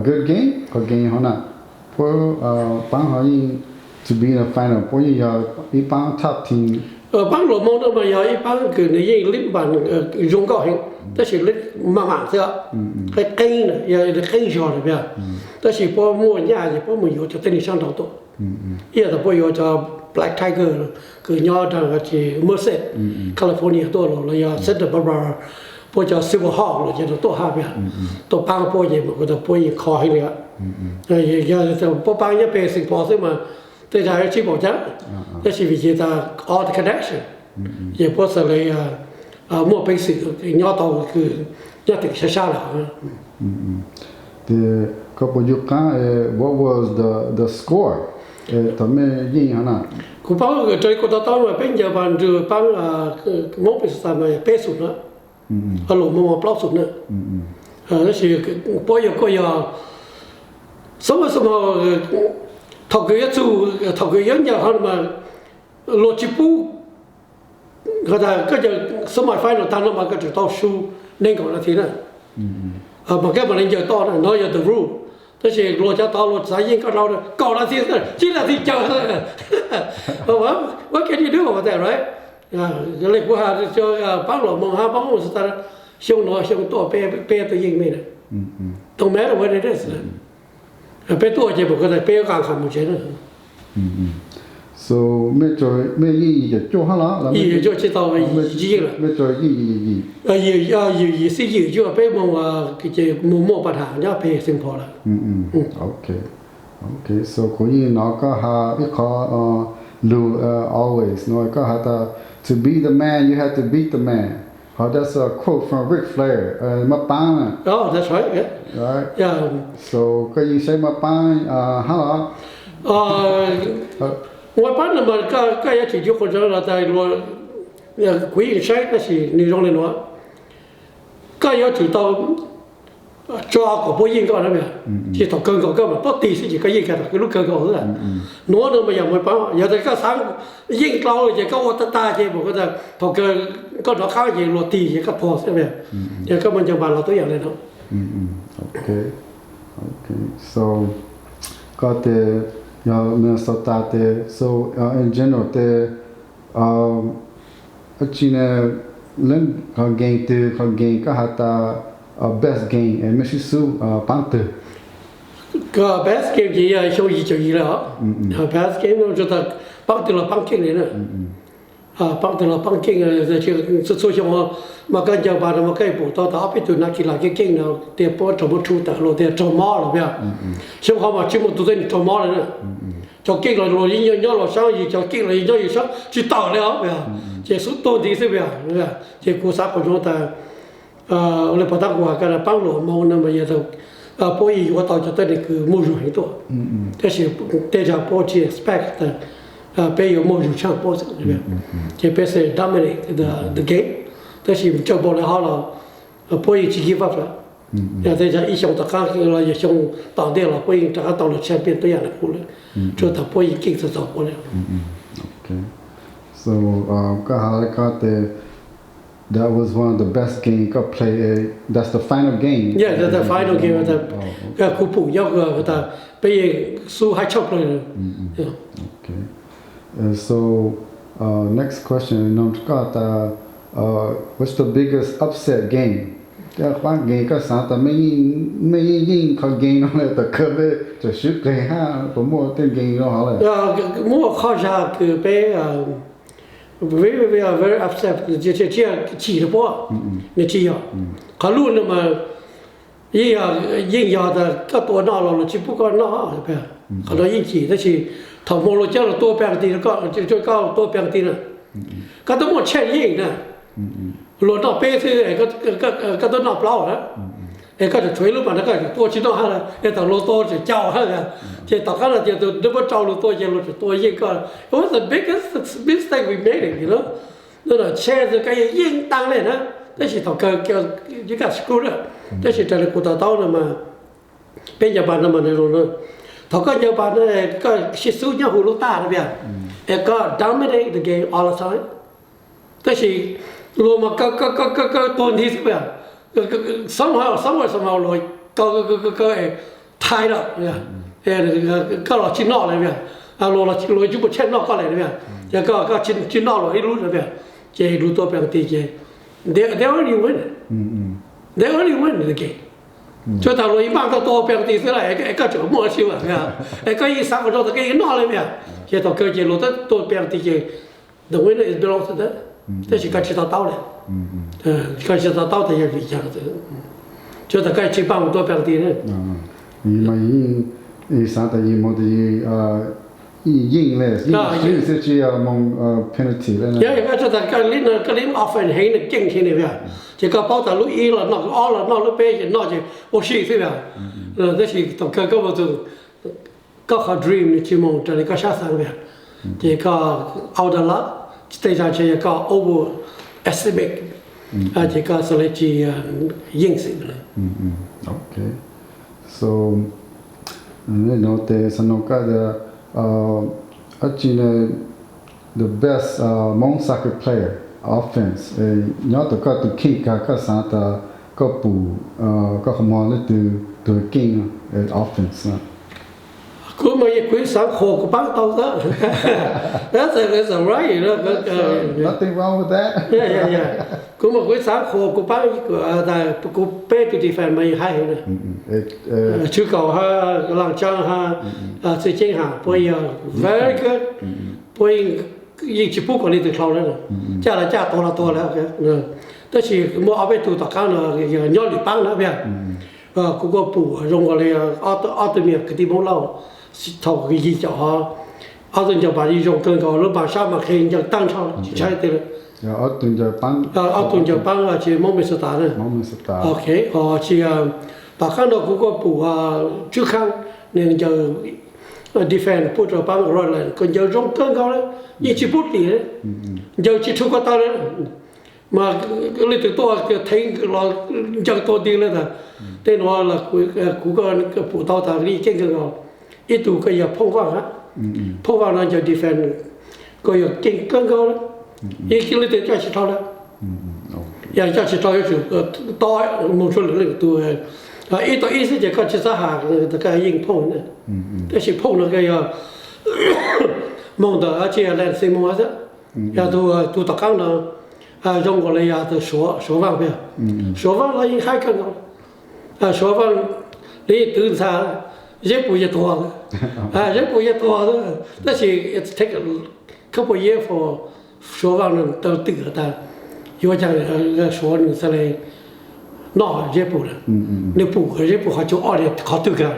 good game, qhov game hov na, puab paab hov yeej to be in the final, puab yeej yog ib paab top team. Paab Luam Moo no mas yog ib paab kws nws yeej lib npas zoo nkauj heev, tab sis lib maj mam xwb, qeeb qeeb, yog qeeb zog na, tab sis puab muaj nyaj ces puab mus yuav cov tej neeg sab nraud tuaj. Ib yam tas puab yuav cov Black Tiger kws nyob rau Merced, California tuaj los, los yog Santa Barbara, puab cov Silver Hawk los ces tuaj hab, tuaj paab puab ces mas kuv tas puab yeej kho heev li. Yog puab paab nyob peg Saint Paul xwb mas tej zag yuav tsis npaum cas, tab sis vim ces tas all the connection, ces puab xav le muaj peev xwm nyob tau kws nyob tim sab sab lawm. Tes koj puas ncu qaab what was the score thaum mej yeej hov na? Kuv paub raws li kuv to taub mas peb ncaws pas nrug paab Hmoob Minnesota mas peb xum na, Luam Moo mas plaub xum na. Tab sis puab yog kuj yog xab mab xab mab, thaum kws yuav txug, thaum kws yuav ncaws hov mas luag tsis pub, has tas koj ncaws semi final tag no mas koj tseem tau su nees nkaum nas this na, mas koj mam li ncaws toj na, no yog the rule. Tab sis luag cov tod luag xav yeej koj dhau kaum nas this, tsib nas this caum. What can you do about that, right? Le kuv has, paab luam moog hab paab moog tas, xyoo no xyoo tuaj peb, peb tuaj yeej mej na. Don't matter what it is. Peb tuaj ces peb yuav nqa qha mus tsev na. Mej yeej yim caum cuaj hab los? Yim caum cuaj tsis tau, tsis yeej lawm. Yim, yim xib yim cuaj peb moog ces moog muaj pas tham nyob peg Saint Paul lawm. Ok, so kuv yeej nov koj has ib qho lug always no, koj has tas to be the man you have to beat the man. Ho that's a quote from Ric Flair, Mab Paab na. So koj yeej saib Mab Paab hab los? Mab Paab no mas koj yuav tsis yuav qhov ntawd los tas, kuv yeej saib tab sis nws zoo le nuav, koj yuav tsum tau tso kom puab yeej koj na. Ces thaum kawg nkaus koj mas puab tig xwb ces koj yeej kag thaum lub kawg nkaus xwb. Nuav no mas yog Mab Paab, yog tas koj xav yeej dlhau ces koj ua tag tag ces mus koj tas thaum kawg koj rov qab ces luag tig ces koj pog xwb. Ces koj muaj ncaws npas los tub yam le no. So koj tes yog Minnesota tes, so in general tes, dab tsi ne, leej qhov game twg, qhov game koj has tas best game es mej sib xub paab twg? Koj best game ces yog xyoo yim caum yim lawm os. Best game no tas paab twg los paab keej li na. Paab twg los paab keej, txhua txhua xyoo mas koj ncaws npas no mas koj pum tau tas ob peb tug nav kis las keej keej no tias puab raug muab rhu tas los tias raug mob lawm. Xyoo hov mas tsis muaj tus twg raug mob li na. Cov keej los luag yeej nyob luag saab, yus cov keej los yeej nyob yus saab tsis tawm li os. Ces xub tuag nti xwb. Ces kuv xav qhov zoo tas le pov tab kuv has koj paab luam moog no mas yog puab yeej yuav tau cov tuab neeg kws muaj zug heev tuaj. Tab sis tej zag puab tsis expect tas peb yuav muaj zug tshaj puab xwb. Ces peb xav dominate the game, tab sis tsaws npaum le hov los puab yeej tsis give up lawm. Yog tej zag ib xyoo tom qab los yog xyoo tom ntej los puab yeej rov qab tau los champion tuab yam le kuv lawm, tsuas tas puab yeej keej txog txog puab li. So koj has le koj tes that was one of the best game koj play, that's the final game. Yeah, that's the final game. Kuv pum nyob tas peb yeej xub hab choj plawg. So next question, nug koj tas what's the biggest upset game? Koj paab game koj xaav tas mej yeej yeej qhov game no le tom kawg peb tseem swb qeeg hab puas muaj tej game no hov lawm? Muaj qhov zag kws peb very, very upset, tsis yog chim rau puab, nws tsis yog. Qhov lub no mas yeej yog, yeej yog tas koj tua noj los luag tsis pub koj noj, qhov no yeej chim, tab sis thaum hmo luag coj los tua penalty rau koj, koj tua penalty na, koj twb muaj chance yeej na, luag noj peb xwb, koj twb noj plaub na, es koj tseem tshuav ib lub mas no koj tseem tua tsis noj hab, es thaum luag tua tseem caum hab, ces tom qab no ces tus nws muab rau luag tua ces luag tseem tua yeej koj. It was the biggest mistake we made, you know. Chance koj yeej yeej taag le na, tab sis thaum kawg you got screwed na. Tab sis raws li kuv to taub no mas peb ncaws npas no mas nws zoo na, thaum koj ncaws npas no koj sib xub nyob huv lub taj no, es koj dominate the game all the time. Tab sis luag mas kaw kaw kaw kaw tuag nthi xwb, somehow, some way, somehow luag kaw kaw kaw kaw kaw, tie up, koj los tsis noj lawm, luag los luag tsis muaj chance noj koj lawm, ces koj tsis noj luag ib lub lawm, ces luag tua penalty ces they already win, they already win the game. Tsuas tas luag ib npaaj koj tua penalty xwb lawm es koj tseem muaj dab tsi lawm, es koj yeej xav kom zoo tas koj yeej noj lawm, ces thaum kawg ces luag twb tua penalty ces the winner is belong to them, tab sis koj tsis to taub lawm, koj tsis to taub tas yog vim cas, tsuas tas koj tsis npaaj mus tua penalty na. Mas xav tas yog moog tas yeej le, yeej swb xwb tsis yog moog penalty le na. Yog koj tsuas tas koj li no koj li offense heev na, keej heev na, ces koj paub tas lub ib los noj, ob los noj, lub peb ces noj ces ua si xwb, tab sis thaum kawg koj mus tus koj qhov dream nws tsis moog raws li koj sab xaav, ces koj out of luck, tej zag ntshe yog koj overestimate Ces koj xav li tsis yeej xwb. Ok, so no tes xav nug koj tias, ab tsi ne, the best Hmoob soccer player offense, nyob tau koj tus kheej kag koj xav tas koj pum koj qhov muag leej twg tus keej offense? Kuv mas kuv xav qhuas kuv paab tau xwb. That's a, that's a right. Nothing wrong with that. Kuv mas kuv xav qhuas kuv paab, kuv peb tug defense mas yeej haib heev na. Tswv Kaum hab, Laaj Tsaab hab, Txwj Ceeb hab, puab yog very good. Puab yeej tsis pub kom leej twg dlhau lawm, caj los caj, tuag los tuag lawm. Tab sis muaj ob peb tug tom qaab no yog nyob lwm paab na, kuv kuj pum zoo nkaus li ob tug me kwv tij Hmoob Lauj, thaum yig caum hov, ob tug ncaws npas zoo kawg nkaus, lub npas sab mas qhia ncaws tag nrho tsis tshaib tiag. Ob tug ncaws paab tsis Hmoob Minnesota na. Ok, tsis, tom qaab no kuv kuj pum Tswv Khaab, nws ncaws defense pub rau paab Royals, kws ncaws zoo kawg nkaus le, yeej tsis pub dim, ncaws tsis rhu ko taw le. Mas leej twg tuaj theev los ncaws tua nti le ntag. Tej nuav kuv pum tau tas li keej kawg nkaus. Ib tug koj yog Phoob Vaaj hab, Phoob Vaaj no ncaws defense koj yog keej kawg nkaus le, yeej leej twg coj tsis dhau le. Yog coj tsis dhau yuav tsum tob moog suav lwm leej tug. Ib tau ib xwb ces koj tsis txhob has tas koj yeej Phoob na. Tab sis Phoob no koj yog moog ntawm tsi Lansing moog xwb. Yog tug tom qaab no zoo nkaus le yog tug Suav Vaaj, Suav Vaaj los yeej haib kawg nkaus. Suav Vaaj nws yeej twv ntxhab, Zeb Pum yog tuag, Zeb Pum yog tuag, tab sis it take a couple years for Suav Vaaj tau twm has tas yuav caag Suav nws xaav le noj Zeb Pum na. Nws pum Zeb Pum qhov tsua ob li qhov twg kag,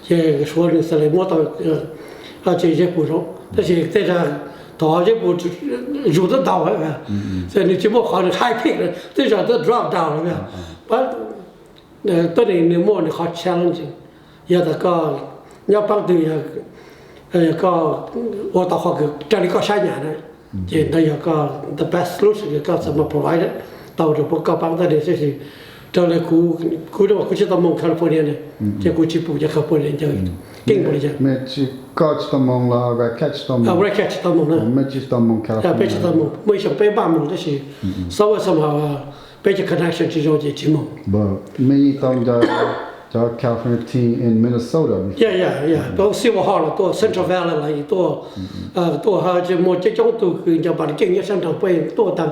ces Suav nws xaav le muab tau tsi Zeb Pum zoo, tab sis tej zag thaum Zeb Pum zug twb ntau, nws tsis muaj qhov nws high pick, tej zag twb drop down lawm. Tuab neeg nws muaj nws qhov challenge, yog tas koj nyob paab twg, koj ua tau qhov kws raws li koj sab nyam na, ces ntawd yog koj the best solution kws koj xaav muaj provide tau rau koj paab tuab neeg. Tab sis raws li kuv, kuv tsis tau moog California ne, ces kuv tsis pum cov California ncaws keej npaum li cas. Koj tsis tau moog los Redcat tsis tau moog? Redcat tsis tau moog na. Peb tsis tau moog, muaj ib xyoos peb npaj moog tab sis somehow, somehow peb cov connection tsis zoo ces tsis moog. Mej yeej tau ncaws cov California team in Minnesota? Yog, yog, yog, Silver Hawk los tuaj, Central Valley los tuaj, tuaj, muaj coob coob tug kws ncaws npas keej nyob sab nraud puab tuaj taag,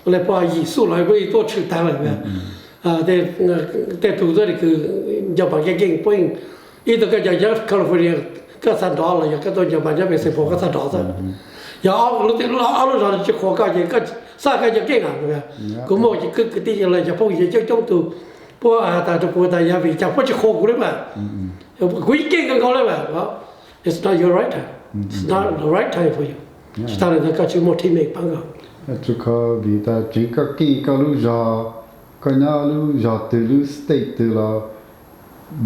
le puab yim xuj los puab yeej tuaj tshwm taag lawm. Tej tug tuab neeg kws ncaws npas keej keej puab yeej, ib tug koj ncaws nyob California koj txhaj nrov los yog koj tuaj ncaws npas nyob Pacific koj txhaj nrov xwb. Yog ob lub zog tsis qhuas koj ces koj xav koj ncaws keej a. Kuv muaj kwv tij los cov phooj ywg coob coob tug, puab has tas rau kuv tas yog vim caag puab tsis qhuas kuv le mas, kuv yeej keej kawg nkaus le mas. It's not your right time, it's not the right time for you. Tsis tas le ntawd koj tsis muaj teammate paab koj. Tsuas kho vim tas tseev koj keej koj lub zog, koj nyob lub zog twg lub state twg los,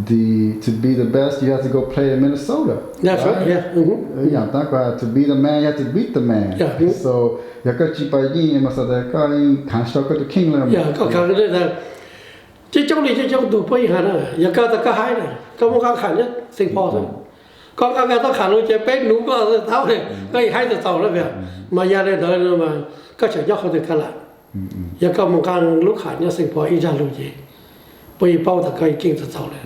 the, to be the best you have to go play in Minnesota. Yaam taab kuv has to be the man you have to beat the man. So yog koj tsis pab yeej mas xav tas koj yeej khaav tsis tau koj tus kheej le. Coob coob li coob coob tug puab yeej has na, yog koj tas koj haib na koj muaj nqaa kham nyob Saint Paul xwb. Koj nqaa koj tau kham lug ces peb nuv koj tau, koj yeej haib txaus txaus le. Mas yog le ntawd mas koj tseem nyob qhov twg koj lam, yog koj mus nqaa lub kham nyob Saint Paul ib zag lug ces puab yeej paub tas koj yeej keej txaus txaus le.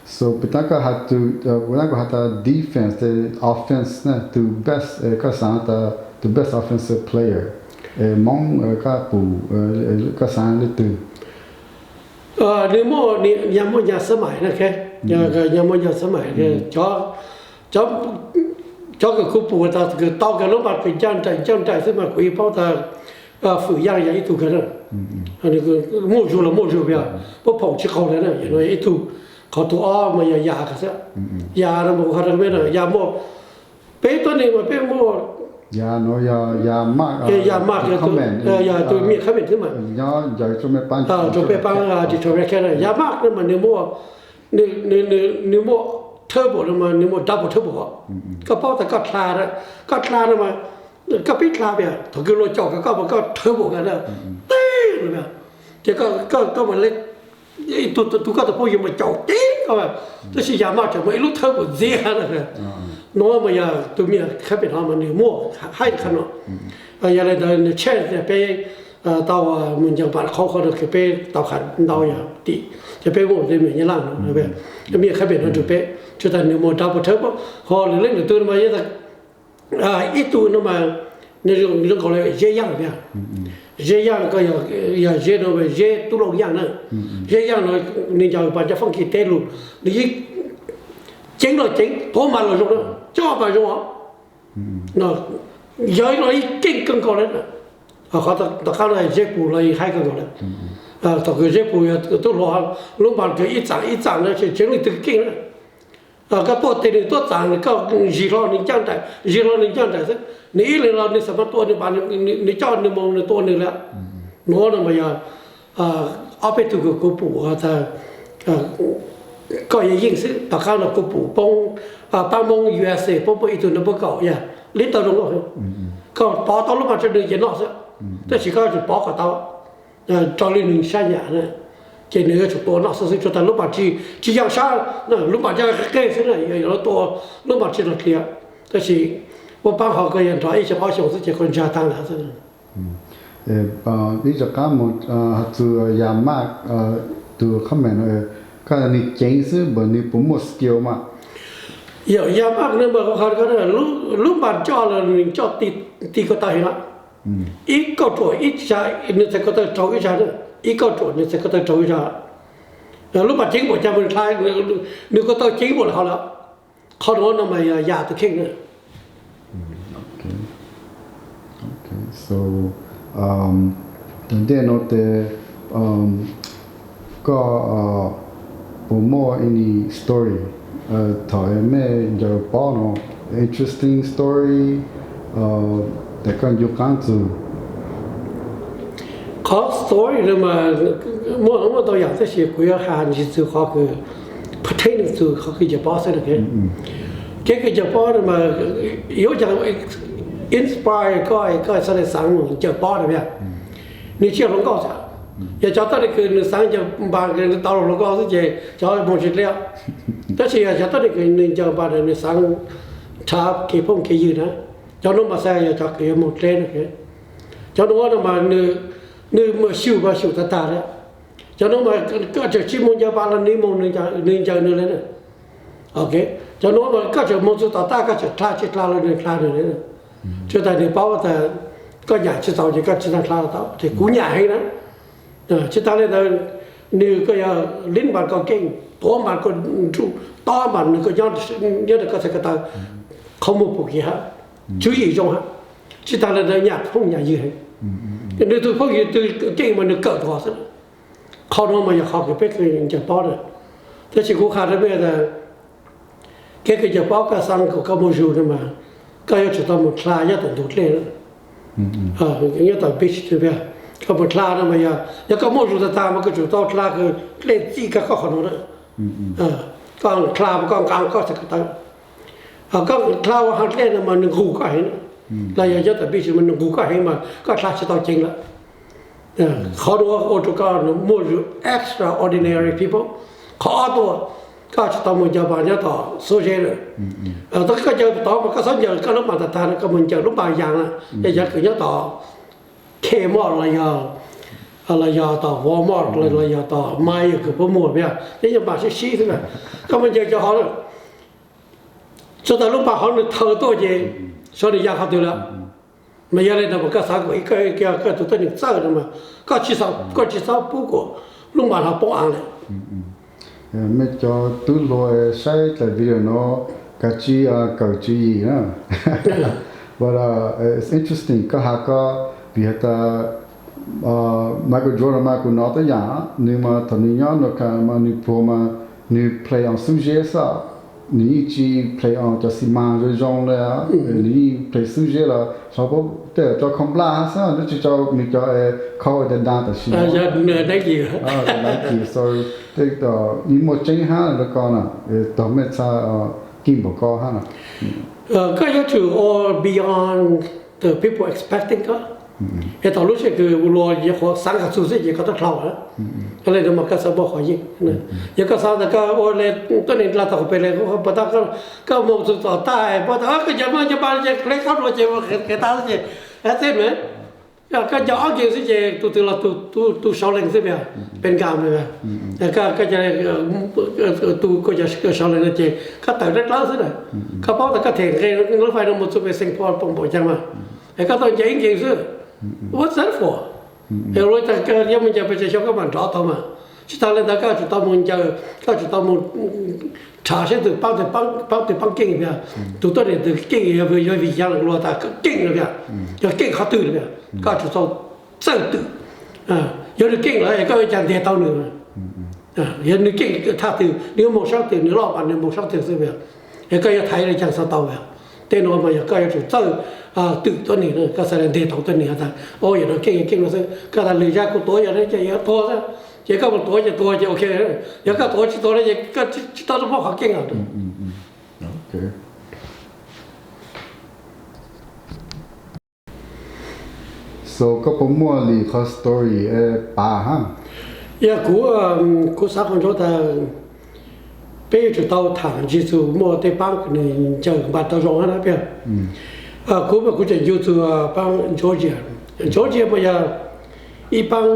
So peb taab koj has, peb taab koj has tas defense, offense na, tus best, koj xaav tas tus best offensive player Moob koj pum, koj xaav leej twg? Nwg muaj, yog muaj nyag xab maim na, yog muaj nyag xab maim, cov kws kuv pum tas kws tau kag lub npas kws ncaaj nraim ncaaj nraim xwb mas kuv yeej paub tas Fwm Yaaj yog ib tug kag na. Muaj zug los muaj zug, puab phoom tsis qaug le na. Ib tug, qhov tug ob mas yog Yas kag xwb. Yas no mas kuv has rau mej na, Yas muaj, peb tuab neeg mas peb muaj Yas, Yas Maj, yog tus mej khab mej xwb mas, rau peb paab Detroit Red Cap na. Yas Maj no mas nwg muaj, nwg muaj turbo no mas nwg muaj double turbo. Koj paub tas koj dlha, koj dlha no mas Koj pib dlha tias thaum kws luag caum koj mas koj rhawv npaum kawg na, teb no, ces koj mas le, tus koj tus phooj ywg mas caum ceev koj, tab sis yam mas tseem muaj ib lub thawb npaum ntxiv na. No mas yog tus me khab pem no mas nws muaj haib qhov no. Yog li ntawd nws tshaj tias peb tau mus ncaws npam qhov qhov no kws peb tau qham ntau yog tim ces peb muaj tus me nyuam Nyab Laj no, me khab pem no nrug peb, tsuas tas nws mus dab pus thawb ho lwm leej lwm tug no mas ib tug no mas nws zoo nkaus li Zeb Yaj tiag. Zeb Yaj ko yog Zeb no, Zeb Tub Looj Yaj na. Zeb Yaj no nws ncaws pas ncaj Foob Kis teb lug, nws yeej ceev los ceev, tuav npam los zoo na, coj npam zoo os. Yog los yeej keej kawg nkaus li. Qhov tom qab no Zeb Pus los yeej haib kawg nkaus li. Thaum kws Zeb Pus yog tub hluas, lub npam kws ib txam ib txam no tseem leej twg keej na. Koj tuaj tes nws tuaj txam nws, koj zis hlo nws ncaj nraim, zis hlo nws ncaj nraim xwb, nws ib leeg los nws xam mas tua nws npam, nws coj nws moo nws tua nws lawm. Nuav no mas yog ob peb tug kws kuv pum tas koj yeej yeej xwb. Tom qab no kuv pum poob, pab Moob U S A poob poob ib tug number kaum yog li tau zoo nkauj, koj pov tau lub npam rau nws ces noj xwb, tab sis koj tseem pov kom tau raws li nws sab nyam na, ces nws yuav tsum tua noj xwb xwb, tsuas tas lub npam tsis, tsis yog sab, lub npam coj qe xwb na, yuav tua lub npam tsis los tiag. Tab sis ua paab ho koj yog nrog ib xyoo ob xyoo xwb ces koj ntsag taag ntawd xwb. Ib zaug qab mus, txug Yam Maj, tus comment no, koj nws ceev xwb npaum nws puas muaj skill mas? Yog Yam Maj no mas, lub npam coj los nws coj ti ko taw heev na. Ib kauj ruam ib sab, nws txhais ko taw raug ib sab, ib kauj ruam nws txhais ko taw raug ib sab. Lub npam ceev npaum cas mas nws ko taw ceev npaum li hov lawm. Qhov nuav no mas yog Yam tus kheej na. So, ntawm ntej no tes, koj puas muaj any story thaum mej ncaws pob no, interesting story, tes koj ncu qaab txug? Qhov story no mas muaj, muaj ntau yam tab sis kuv yuav has ntsis txug qhov kws pertaining to qhov kws ncaws pob xwb na. Kev kws ncaws pob no mas yuav cas inspire koj, koj txhaj le xaav ncaws pob na. Nws tsis yog hluas nkauj xwb, yog cov tuab neeg kws nws xaav ncaws npam nws tau hluas nkauj xwb ces cov moog tsis dleb. Tab sis yog cov tuab neeg kws nws ncaws npam nws xaav nrhav kev phooj kev ywg na, cov nuav mas xav yog cov kws yuav moog dleb na. Cov nuav no mas nws mas xyum mas xyum tag tag li. Cov nuav mas koj tseem tsis moog ncaws npam los nws moog, nws ncaws nws le na. Cov nuav mas koj tseem moog txug tom taj koj tseem dlha tsis dlha los nws dlha nws le. Tsuas tas nws paub tas koj nyam tsis txaus ces koj tsis tas dlha tau, ces kuv nyam heev na. Tsis tas li ntawd, nws koj yog lib npam koj keej, tuav npam koj nruj, tob npam nws koj nyob, nyob rau koj txhais ko taw, qhov muag pum kiv hab, tswv yim zoo hab. Tsis tas li ntawd nyam phooj nyam ywg heev. Nws tug phooj ywg tug keej mas nws kawm tug xwb. Qhov nuav mas yog qhov kws peb kws ncaws pob na. Tab sis kuv qha rau mej tas kev kws ncaws pob koj xaav kom koj muaj zug no mas koj yuav tsum tau moog dlha nyob tom ntug dlej, nyob tom beach. Koj moog dlha no mas yog, yog koj muaj zug tag tag mas koj tsum tau dlha kws dlej txij kag koj qhov nuav na. Koj dlha mas koj nqa koj txhais ko taw. Koj dlha ua hauv dlej no mas nws nqug koj heev, los yog nyob tom beach mas nws nqug koj heev mas koj dlha tsis tau ceev lawm. Qhov nuav ua rau koj muaj zug extraordinary people. Qhov ob tuaj, koj tsis tau moog ncaws npam nyob tom xuab zeb lawm. Thaum koj ncaws tod mas koj txhob ncaws koj lub npam tag tag, koj moog ncaws lub npam yaas na, yog cov kws nyob tom Kmart los yog, los yog tom Walmart los yog tom Meijer kws puab muag, peb yog npam sib sib xwb na. Koj moog ncaws cov hov na, tsuas tas lub npam hov nws thaws tuaj ces xyov nws ya qhov twg lawm. Mas yog li ntawd mas koj xaav kom ib, koj tug tuab neeg txawj no mas koj tsis, koj tsis txhob pub kom lub npam hov poob aav lawm. Mej cov tub hluas saib daim video no kav tsij kawm tswv yim na. But it's interesting koj has koj, vim has tas Michael Jordan mas kuv nov tuab yaam, nws mas thaum nws nyob North Carolina mas nws pluag mas nws play on xub zeb xwb. Nws yeej tsis play on cov xi mas zoo zoo le, nws yeej play xub zeb los xyov puab tej cov khaub nplaj xwb, nws tsis tau nws cov khaub da da tam sim no. Nike, sorry, tej yeej muaj tseeb hab rau ko na, tog mej txha kij npaum ko hab na. Koj yuav tsum ua beyond People expecting koj. Es thaum lub sij hawm kws luag yuav qhuav xaav kag txug xwb ces koj twb dlhau lawm. Koj le nuav mas koj xaav muaj qhov yeej. Yog koj xaav tas koj ua le tuab neeg la tau qhov pem le puas tas koj moog txug tom tag puab tas koj ncaws maj ncaws npas ces hle qab dua ces qhiav tag xwb ces txij mas koj ncaws ob nkeeg xwb ces tug twg los tug sau leeg xwb pia, peb nkaam na. Koj, koj, tug koj cov sau leeg no ces koj tawm dlawb dlawb xwb na. Koj paub tas koj them nqe lub fais no mus txug pem Saint Paul pom npaum caag mas, es koj tau ncaws ib nkeeg xwb. What's that for? Es ua cas koj yuav mus ncaws pes tsawg xyoo koj mam nrov tau mas? Tsis tas le ntawd koj tsum tau mus ncaws, koj tsum tau mus rham seb tug paab, paab twg paab keej pia, tug tuab neeg twg keej, yog vim xyaa luag tas keej no pia, yog keej qhov twg no pia, koj tsum tau txawj twm. Yog nws keej lawm es koj ua cas ntiag tau nws? Yog nws keej thaj twg, nws yuav moog saab twg, nws loj mas nws moog saab twg xwb pia, es koj yuav thaiv le caag xaav tau pia? Tej nuav mas yog koj yuav tsum txawj twm tuab neeg, koj xaav le ntiag tau tuab neeg tas o yam no keej keej no xwb, koj tas lwm zag kuv tuav yam no ces yuav tuag xwb, ces koj mus tuav ces tuag ces ok. Yog koj tuav tsis tuag no ces koj tsis tau muaj qhov keej. So koj puas muaj li qhov story pav hab? Yog kuv, kuv xaav qhov ntsoov tas peb yuav tsum tau thaam ntsib txug muaj tej paab kws nws ncaws npas tau zoo hab na pia. Kuv mas kuv tseem ncu txug paab Georgia. Georgia mas yog ib paab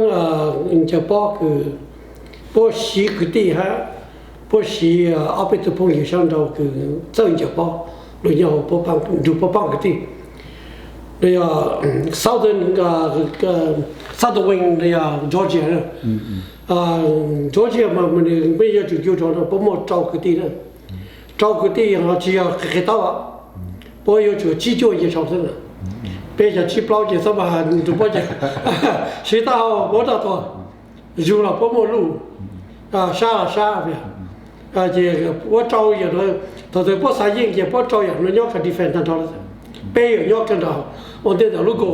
ncaws pob kws puab siv kwv tij hab puab siv ob peb tug phooj ywg sab nraud kws txawj ncaws pob, luag nyob hauv nrug puab paab kwv tij. Nws yog Southern, Southern Wing, nws yog Georgia. Georgia mas nws peb yuav tsum ncu rua no puab muaj rau kwv tij na. Rau kwv tij ho tsis yog qis qis taub, puab yuav tsum tsib cuaj yim sau xwb na. Peb cov tsib plaub ces txhob mas nrug puab ces siv taub hau puab raj tuag, zug los puab muaj luj, sab los sab pia. Ces puab rau yam no, thaum twg puab xav yeej ces puab rau yam no nyob kag defense tag nrho lawm. Peb yawm nyob kag nrho, ua ntej ntawm lub kaus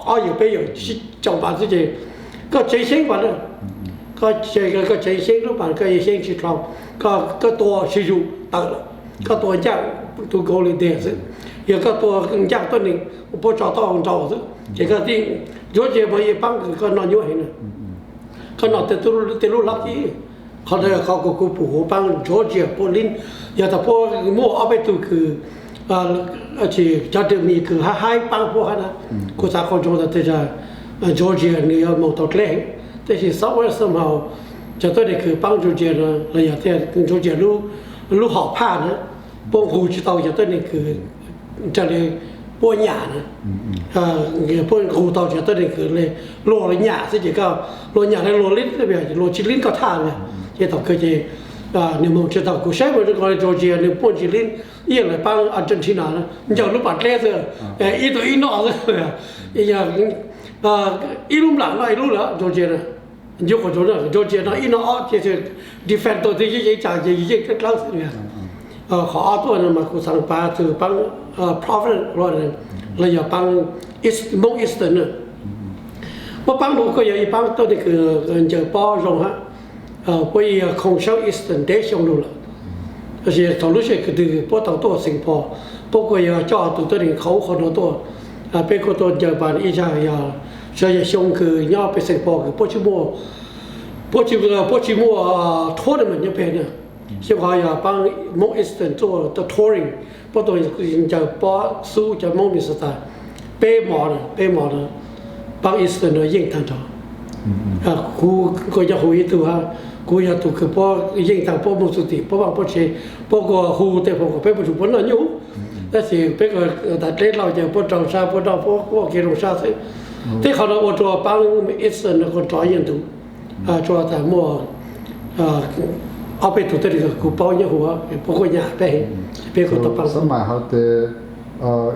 ob yawm peb yawm sib caum npav xwb ces koj tseev xyeeb npav na. Koj tseev xyeeb lub pas koj yeej xyeeb tsis dlhau, koj tua sib zug tawm lawm, koj tua ncaaj tug goalie dead xwb. Yog koj tua ncaaj tuab neeg puab tso taub hau nrau xwb ces koj tij, Georgia mas yog paab kws koj noj nyuaj heev na. Koj noj tej lub lab tib, qhov ntawd qhov kuv pum huv paab Georgia puab lib, yog tas puab muaj ob peb tug kws, cov dam mis kws hab haib paab puab hab na. Kuv xav qhov ntsoov tas tej zag Georgia nws yuav moog tau dleb heev, tab sis software somehow cov tuab neeg kws paab Georgia no los yog tej Georgia lub hom phaj na, puab nqug tsis tau cov tuab neeg kws raws li puab nyam na. Puab nqug tau cov tuab neeg kws le luag nyam xwb ces koj luag nyam le luag lib, luag tsis lib koj thaj na. Ces thaum kawg ces nws moog tsis tau, kuv saib mus rau Georgia nws puab tsis lib, ib yam li paab Argentina na, ncaws lub pas dleb xwb, ib tug ib noj xwb. Ib lub nplam noj ib lub lawm Georgia na. Ncu qhov ntsoov Georgia no ib no ob ces defend tau twg yeej cas ces yeej dlawb xwb. Qhov ob tuaj no mas kuv xaav pav txug paab Providence los yog paab Hmoob Eastern na. Puab paab nuav kuj yog ib paab tuab neeg kws ncaws pob zoo hab. Puab yog Khoom Sab Eastern ntev xyoo lug lawm. Tab sis thaum lub sij hawm kws twg puab tau tuaj Saint Paul, puab kuj yog coj tug tuab neeg qhov ub qhov no tuaj. Peb kuj tuaj ncaws pas ib zag yog, tsuas yog xyoo kws nyob peb Saint Paul kws puab tsis muaj, puab tsis, puab tsis muaj tournament nyob peg na. Xyoo qhov yog paab Hmoob Eastern tuaj touring, puab tuaj ncaws pob xub cov Hmoob Minnesota, peb mov na, peb mov na, paab Eastern no yeej tag nrho. Kuv kuj nyob huv ib tug hab, kuv yog tug kws puab yeej tag, puab moog txug tim puab vaaj puab tsev, puab kuj hu tej phoo kom peb puab tsum puab noj nyuj. Tab sis peb tas dleb dlhau ces puab rau sab puab noj puab ua kev zoo sab xwb. Tej qhov no ua rua paab Eastern no kuj rov yeej ntug. Tsuas tas muaj ob peb tug tuab neeg kuv paub nyob huv, puab kuj nyam peb, peb kuj tau paab. Xab mais hov tes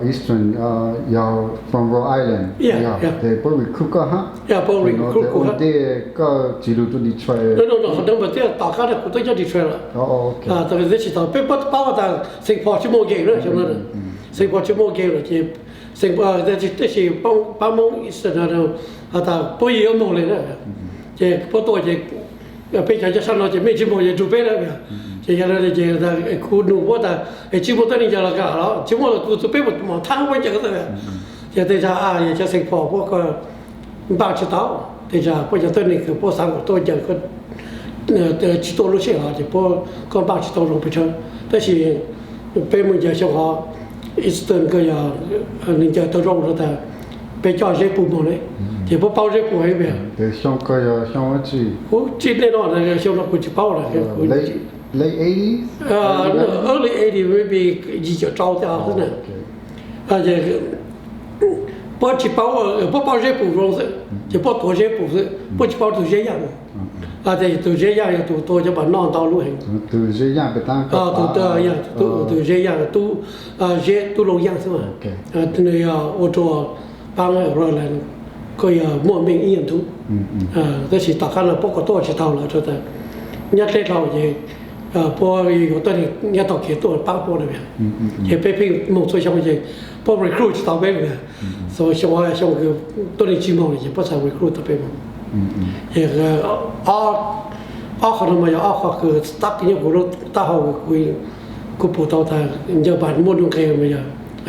Eastern yog from Rhode Island, tes puab recruit koj hab. Puab recruit kuv hab. Ua ntej koj tsis lug tuaj Detroit. Qhov ntawd mas twb tom qab no kuv twb nyob Detroit lawm. Tab sis tsis tau, peb paub tas Saint Paul tsis muaj game na, Saint Paul tsis muaj game lawm ces, tab sis paab Hmoob Eastern has tas puab yeej yuav moog le na. Ces puab tuaj ces peb cov nyob sab no ces mej tsis moog ces nrug peb na. Ces yog le ces kuv nug puab tas es tsis muaj tuab neeg ncaws los kag los tsis muaj los kuv txug peb mom thaab puab ncaws xwb. Ces tej zag a yog cov Saint Paul puab koj npaj tsis tau, tej zag puab cov tuab neeg kws puab xaav kom tuaj ncaws koj tsis tuaj lub sij hawm ces puab koj npaj tsis tau zoo pes tsawg. Tab sis peb mus ncaws xyoo hov Eastern koj yog nws ncaws tau zoo rau tas peb coj zeb pug moog le, ces puab paub zeb pug heev. Kuv tsis, nej no xyoo no kuv tsis paub lawm, early eighty maybe yim caum rau tej xwb na. Puab tsis paub, puab paub zeb pug zoo xwb ces puab tuav zeb pug xwb, puab tsis paub tug zeb yaj. Ces tug zeb yaj yog tug tua cov pas noj ntau lub heev. Tug, tug zeb yaj tub, zeb tub loo yaj xwb, nws yog ua rua paab rau koj yog muaj meej ib yam ntug. Tab sis tom qab no puab koj tuaj tsis tau lawm rau tas nyob dleb dhau ces puab yuav tuab neeg nyob tau kev tuaj paab puab na. Ces peb pheej moog txhua xyoo ces puab recruit tsis tau peb li. Xyoo, xyoo kws tuab neeg tsis moog ces puab txhaj recruit tau peb moog. Ces ob qho no mas yog ob qho kws stuck nyob kuv lub taub hau, kuv pum tau tas ncaws pas muaj nuj nqes mas yog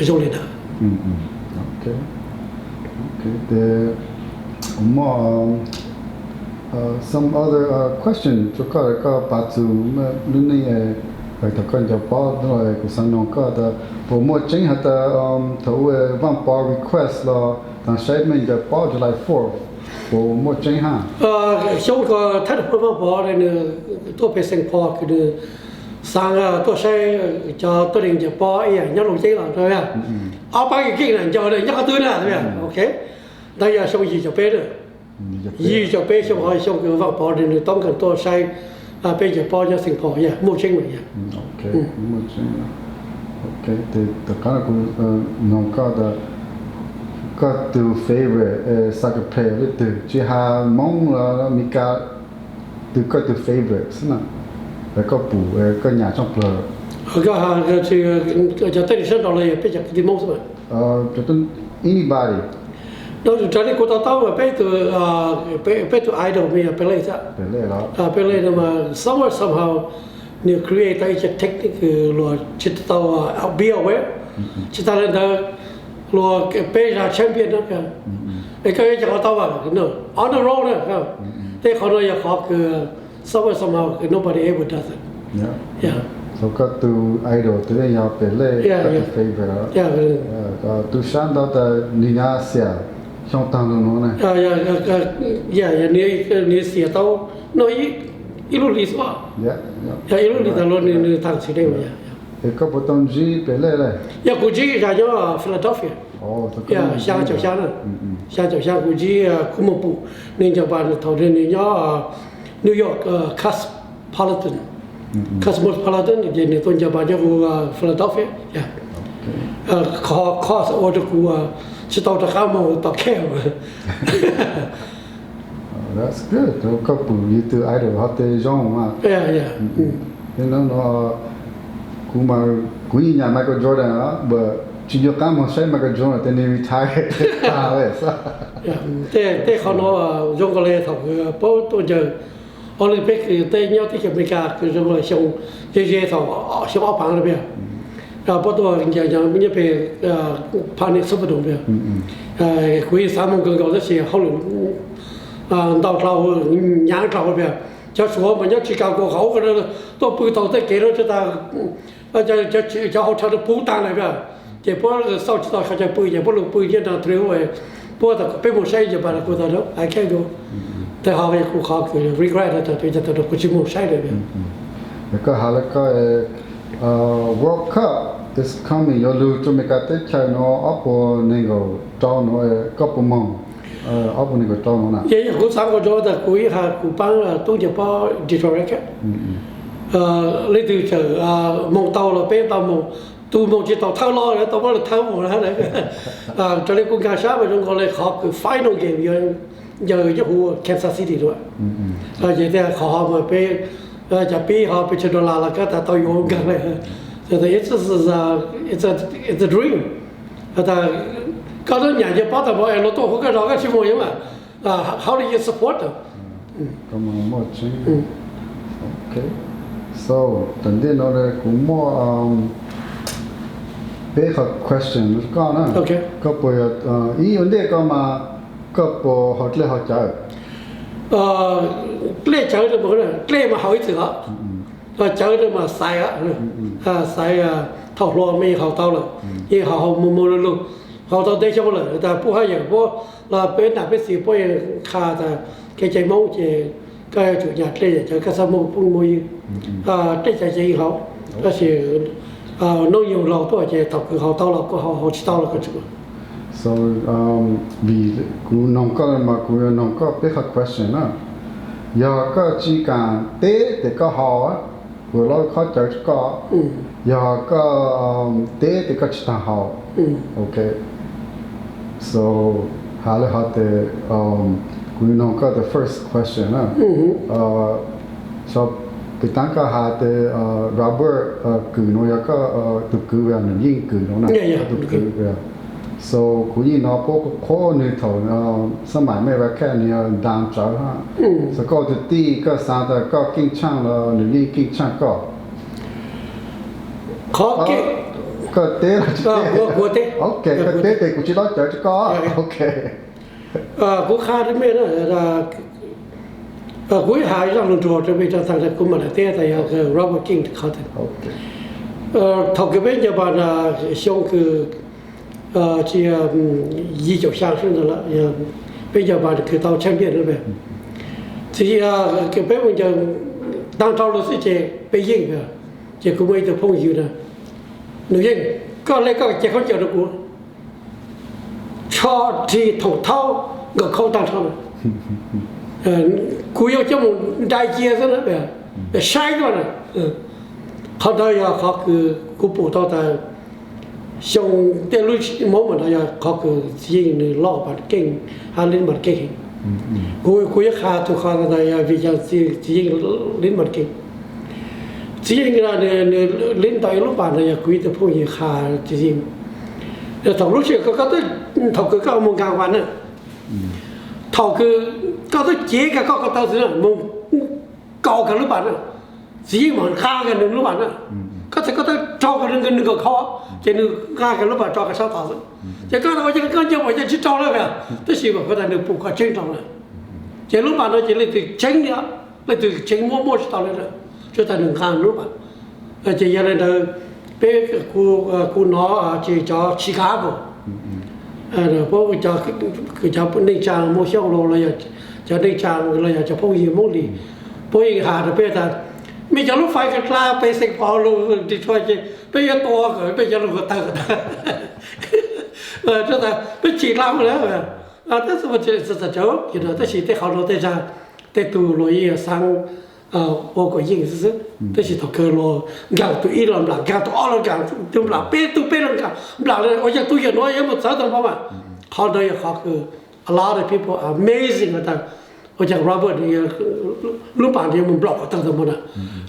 zoo li ntawd. Muaj some other question rua koj, koj pav txug lub neej hais thaum koj ncaws pob, kuv xaav noog koj tas puas muaj tseeb has tas thaum Vaaj Pov request los taag saib mej ncaws pob July fourth, puas muaj tseeb hab? Xyoo ko thawj tug Vaaj Pov nws tuaj pem Saint Paul kws nws xaav tuaj saib cov tuab neeg ncaws pob ib yam nyob Looj Ceeb los, ob pab keej keej na ncaws nyob qhov twg na, ok. Ntawd yog xyoo yim caum peb na. Yim caum peb xyoo hov xyoo kws Vaaj Pov nws toob kas tuaj saib peb ncaws pob nyob Saint Paul, yog muaj tseeb mas yog. Tom qab no kuv noog koj tas koj tug favorite soccer player leej twg, tsis has Moob los Meskas, tug koj tug favorite xwb na, koj pum koj nyam tshaj plawg. Cov tuab neeg sab nraud los yog peb cov kwv tij Moob xwb. Anybody. Raws li kuv to taub mas peb tug idol mas yog Pele xwb. Pele no mas somehow, somehow nws create tau ib co technique kws luag tsis tau be aware. Tsis tas li ntawd, luag peb zag champion na, es koj yuav ua cas tau, on the road na. Tej qhov no yog qhov kws somehow, somehow nobody ever does it. Koj tug idol twb yog Pele, koj tug favorite. Tub sab ntau tas nws nyuam xiam xyoo taag lug nuav na. Nws xiam tau no ib lub hli xwb, yog ib lub hli taag lug nws taag xwb. Es koj puas tau ntsib Pele le? Yog kuv ntsib zag nyob Philadelphia, xyaa caum xyaa, xyaa caum xyaa kuv ntsib, kuv moog pum nws ncaws pas thaum nws nyob New York Cosmopolitan, Cosmopolitan ces nws tuaj ncaws pas nyob huv Philadelphia. Qhov, qhov ua rau kuv tsis tau rov qab moog tom camp. Koj pum yug tug idol hov tej zoo mas. Kuv, kuv yeej nyam Michael Jordan, but tsis nco qab moog saib Michael Jordan tej nws retire tag le xwb. Tej qhov no zoo nkaus le thaum kws puab tuaj ncaws Olympic tej nyob teb chaws Amelikas kws zoo le xyoo, ze ze thaum xyoo ob phav le peb, puab tuaj ncaws nyob peg Phoenix Superdome peb. Kuv yeej xav moog kawg nkaus tab sis hauj lwm ntau dlhau, nyaav dlhau peb. Cov Suav mas nyob Chicago hauv tuaj pw tau tej kev no tsis tas, cov hotel puv taag le peb. Ces puab xauj tsis tau qhov chaw pw ces puab lug pw nyob rau Drew, puab tas kom peb moog saib ncaws pas, kuv tas I can't go. Tej hov kuv qhov kws regret tas peb cov tau kuv tsis moog saib le. Koj has le koj World Cup is coming, yuav lug rua Amelikas teb chaws nuav ob puas neeg nkaum rau nuav, koj puas moog ob puas neeg nkaum rau nuav na? Yog kuv xaav nkaus rau tas kuv ib has kuv paab tub ncaws pob Detroit Red Caps. Leej twg tseem moog tau los peb tau moog, tus moog tsis tau thawb los tau muab lug thawb moog na. Raws li kuv nkaag sab mas zoo nkaus le qhov kws final game yuav ncaws nyob huv Kansas City dua. Ces tej qhov hov mas peb cov pib hov peb tsis dollar los koj tas tau yuav nkaag le. It's a dream. Has tas koj lub nyam ncaws pob tas npaum es luag tuaj huv koj zog koj tsis moog yuav mas, how do you support them? So, tom ntej no kuv muaj Peb qhov question rau koj na. Koj puas, ib yuav ntej koj mas, koj puas haus dlej haus cawv? Dlej cawv, dlej mas haus ib txwm os. Cawv mas xaiv, xaiv thaum hluas mas yeej haus tau lawm, yeej haus haus mus mus lug lug, haus tau ntev xyoo lawm, tas pub haj yam puab los peb nam peb txiv puab yeej qha tas kev cai Hmoob ces koj yuav tsum nyam dlej nyam cawv, koj txhob muaj phooj muaj ywg. Dlej cawv ces yeej haus, tab sis hnub nyoog laus tuaj ces thaum kws haus tau los kuj haus, haus tsis tau los kuj tsis ua. So, vim kuv noog koj mas kuv yuav noog koj peb qhov question na. Yog koj tsis kam teb tias koj haus, kuv los khaub cawv rau koj. Yog koj teb tias koj tsis tau haus, ok. So, has li hov tes, kuv yuav noog koj the first question na. Xyov pem taab koj has tes Robert Kws nuav yog koj tug kwv, nws yeej Kws nuav na, tug kwv. So kuv yeej nov puab qhuab nws thaum xab maim mej va kha nws yog ntaag tsawv hab. So koj tug tij koj xaav tas koj keej tshaaj los nws yeej keej tshaaj koj? Koj teb los tsis teb? Ok, koj teb tes kuv tsis laub cawv rau koj. Ok. Kuv qha rau mej na, kuv has zaj lug nruag rau mej rau taag, kuv mam le teb tas yog Robert King qhov twg. Thaum kws peb ncaws npas na, xyoo kws tsis yog yim caum xyaa xwb ntawd lawm, peb ncaws npas kws tau champion na, txiv, kws peb mus ncaws taag nrho lug xwb ces peb yeej, ces kuv muaj ib tug phooj ywg na, nws yeej, koj le koj cia khaub ncaws rau kuv, tsho rig thoom thaub nkaus khaub taag nrho na, kuv yuav coj mus nrai cia xwb na, saib koj na. Qhov ntawd yog qhov kws kuv pum tau tas xyoo tej lub Hmoob mas no yog qhov kws Txiv Yeej nws loj npas keej, hab Linmos keej heev. Kuv, kuv yuav qha tug qhov ntawd yog vim yog Txiv Yeej, Linmos keej. Txiv Yeej nws, nws lib tau ib lub pas no yog kuv ib tug phooj ywg qha Txiv Yeej. Thaum lub sij hawm koj, thaum kws koj mus nkaag vas na, thaum kws koj twb cev kag koj ko taw xwb na, mus kaus kag lub pas na, Txiv Yeej mam nqa kag nws lub pas na. Koj txhais koj twb raug kag nws nkaus khaub, ces nws nqa kag lub pas tso kag sab tod xwb. Ces koj ua cas koj ncaws mas yeej tsis raug lawm, tab sis mas koj tas nws pum koj tseeb raug lawm. Ces lub pas no ces leej twg tseeb, leej twg tseeb muaj muaj tsis tau li, tsuas tas nws nqa lub pas. Ces yog li ntawd, peb, kuv nov ces cov Chicago, puab, cov neej tsaa Moob Xyooj los, los yog cov neej tsaa los yog cov phooj ywg Moob Lis, puab yeej has rau peb tas, mej cov lub fais kag dlha pes xees pov lug ris tshuaj ces peb yuav tua kom peb cov lug ko taw ko taw, tas peb chim dlha mus lawm. Tab sis tej qhov no tej zag tej tug luag yeej xaav ua kom yeej xwb xwb, tab sis thaum kawg luag nkaag tug ib los nplam, nkaag tug ob los nplam, tug nplam peb, tug peb los nplam, nplam ua yog tug yawm nuav yuav mus txawv tau npaum mas. Qhov ntawd yog qhov kws a lot of people are amazing tas ua cas Robert lub pas nws yuav mus nplaum kom tawg tau npaum na.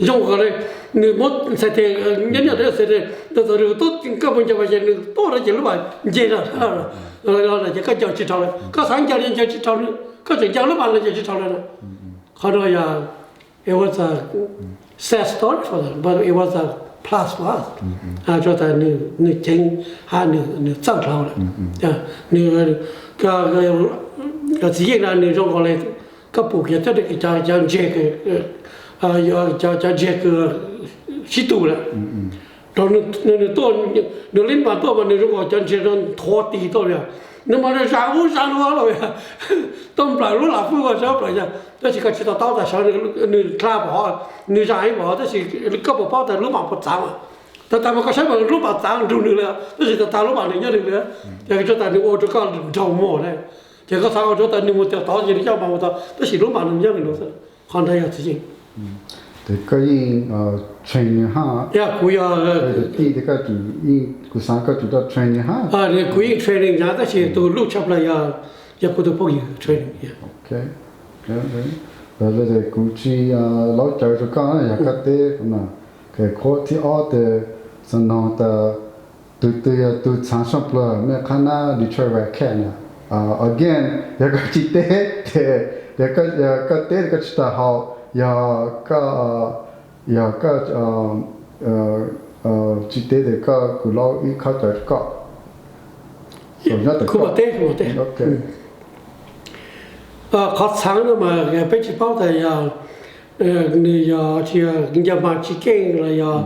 Zoo kom le, nws muab xais tes, nyob nyob xais tes, txawm nws tuaj koj mus ncaws mas ces nws tuaj no ces lub pas nce no, ces koj ncaws tsis raug lawm, koj xav ncaws ncaws tsis raug, koj tseem ncaws lub pas los ncaws tsis raug lawm. Qhov no yog it was a sad story for them, but it was a plus for us. Tsuas tas nws ceev hab nws txawj dhau lawm. Nws, Txiv Yeej na nws zoo nkaus le koj pum kiag cov, cov ntseg, cov ntseg kws sib tw lawm. Rau nws tuaj, nws lib npas tuaj mas nws zoo nkaus cov ntseg no nthuav tis tuaj li. Nws mas nws zam ub zam nuav los, tuaj nplawm lub lam fwj ua sab plaws, tab sis koj tsis to taub tas sawv nws dlha pom, nws zam ib pom, tab sis koj puas paub tas lub pas puas txaav mas. Tas tas mas koj saib mas lub pas txaav nrug nws lawm, tab sis tas tas lub pas nws nyob nws lawm. Ces tsuas tas nws ua rau koj nraug muag na, ces koj xav ua rau tas nws mus tod ces nws coj pas mus tod, tab sis lub pas nws nyob nws lawm xwb. Qhov ntawd yog Txiv Yeej. Tes koj yeej train nws hab? Yog, kuv yog, tij, koj, kuv xaav koj tsum tau train nws hab. Kuv yeej train nws nyaav, tab sis tug lub tshaj plaws yog, yog kuv tug phooj ywg train nws. Kuv tsis laub cawv rau koj, yog koj teb, qhuab thib ob tes xav noog tas tug twg yog tug txhaav sab plawg mej qhab nab Detroit Red Cat na? Again, yog koj tsis teb tes, yog koj teb koj tsis tau haus, yog koj, yog koj Tsis teb tias koj, kuv laub ib khob cawv rau koj. Kuv mam teb, kuv mam teb. Qhov txhaav no mas peb tsis paub tas yog nws yog tsis yog ncaws npas tsis keej los yog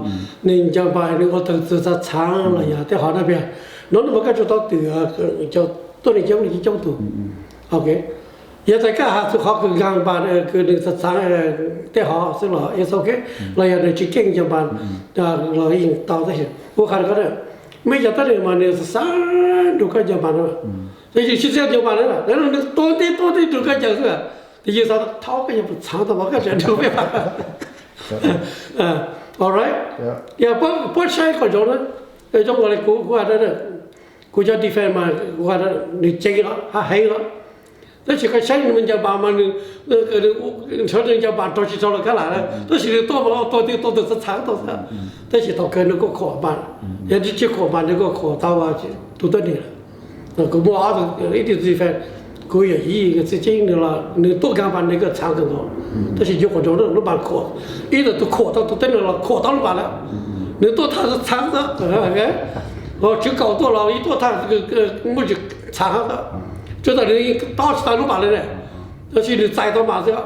nws ncaws npas nws ua tau txav txhaav los yog tej qhov no pia. No no mas koj tsuas tau twm cov tuab neeg coob li coob tus. Yog tas koj has txug qhov kws ncaws npas kws nws txav txhaav tej hov xwb los es ok, los yog nws tsis keej ncaws npas los yeej tau tab sis kuv qha rau koj, muaj ib cov tuab neeg mas nws xav xav nrug koj ncaws npas no, tab sis tsis txawj ncaws npas na, nws tuaj teb tuaj teb nrug koj ncaws xwb, tab sis xav thov koj yog puas txhaav tau mas koj tseem nrug peb npas. Alright, yog puab saib kom zoo na, zoo ua li kuv, kuv has, kuv cov defense mas kuv has nws ceev los hab heev los, tab sis koj saib nws ncaws npas mas nws, nws ncaws npas rau tsis rau los kab lam, tab sis nws tuaj mas tuaj tib tuaj tug txav txhaav tau xwb, tab sis thaum kawg nws kuj khuam npas, yog tsis khuam npas nws kuj khuam tau tug tuab neeg lawm. Kuv muaj ob tug ib tug defense, kuv yawm yij txiv tseeb nws los nws tuaj ncaws npas nws kuj txhaav kawg nkaus, tab sis yuav qhov zoo lub npas khuam, ib tug khuam tau tug tuab neeg los khuam tau lub npas lawm, nws tuaj thaj txhaav xwb. Tswv kaum tuaj los ib tuaj thaj, muaj tsis txhaav xwb, tsuas tas nws tob tsis tau lub npas li ne, tab sis nws txais tau npas xwb.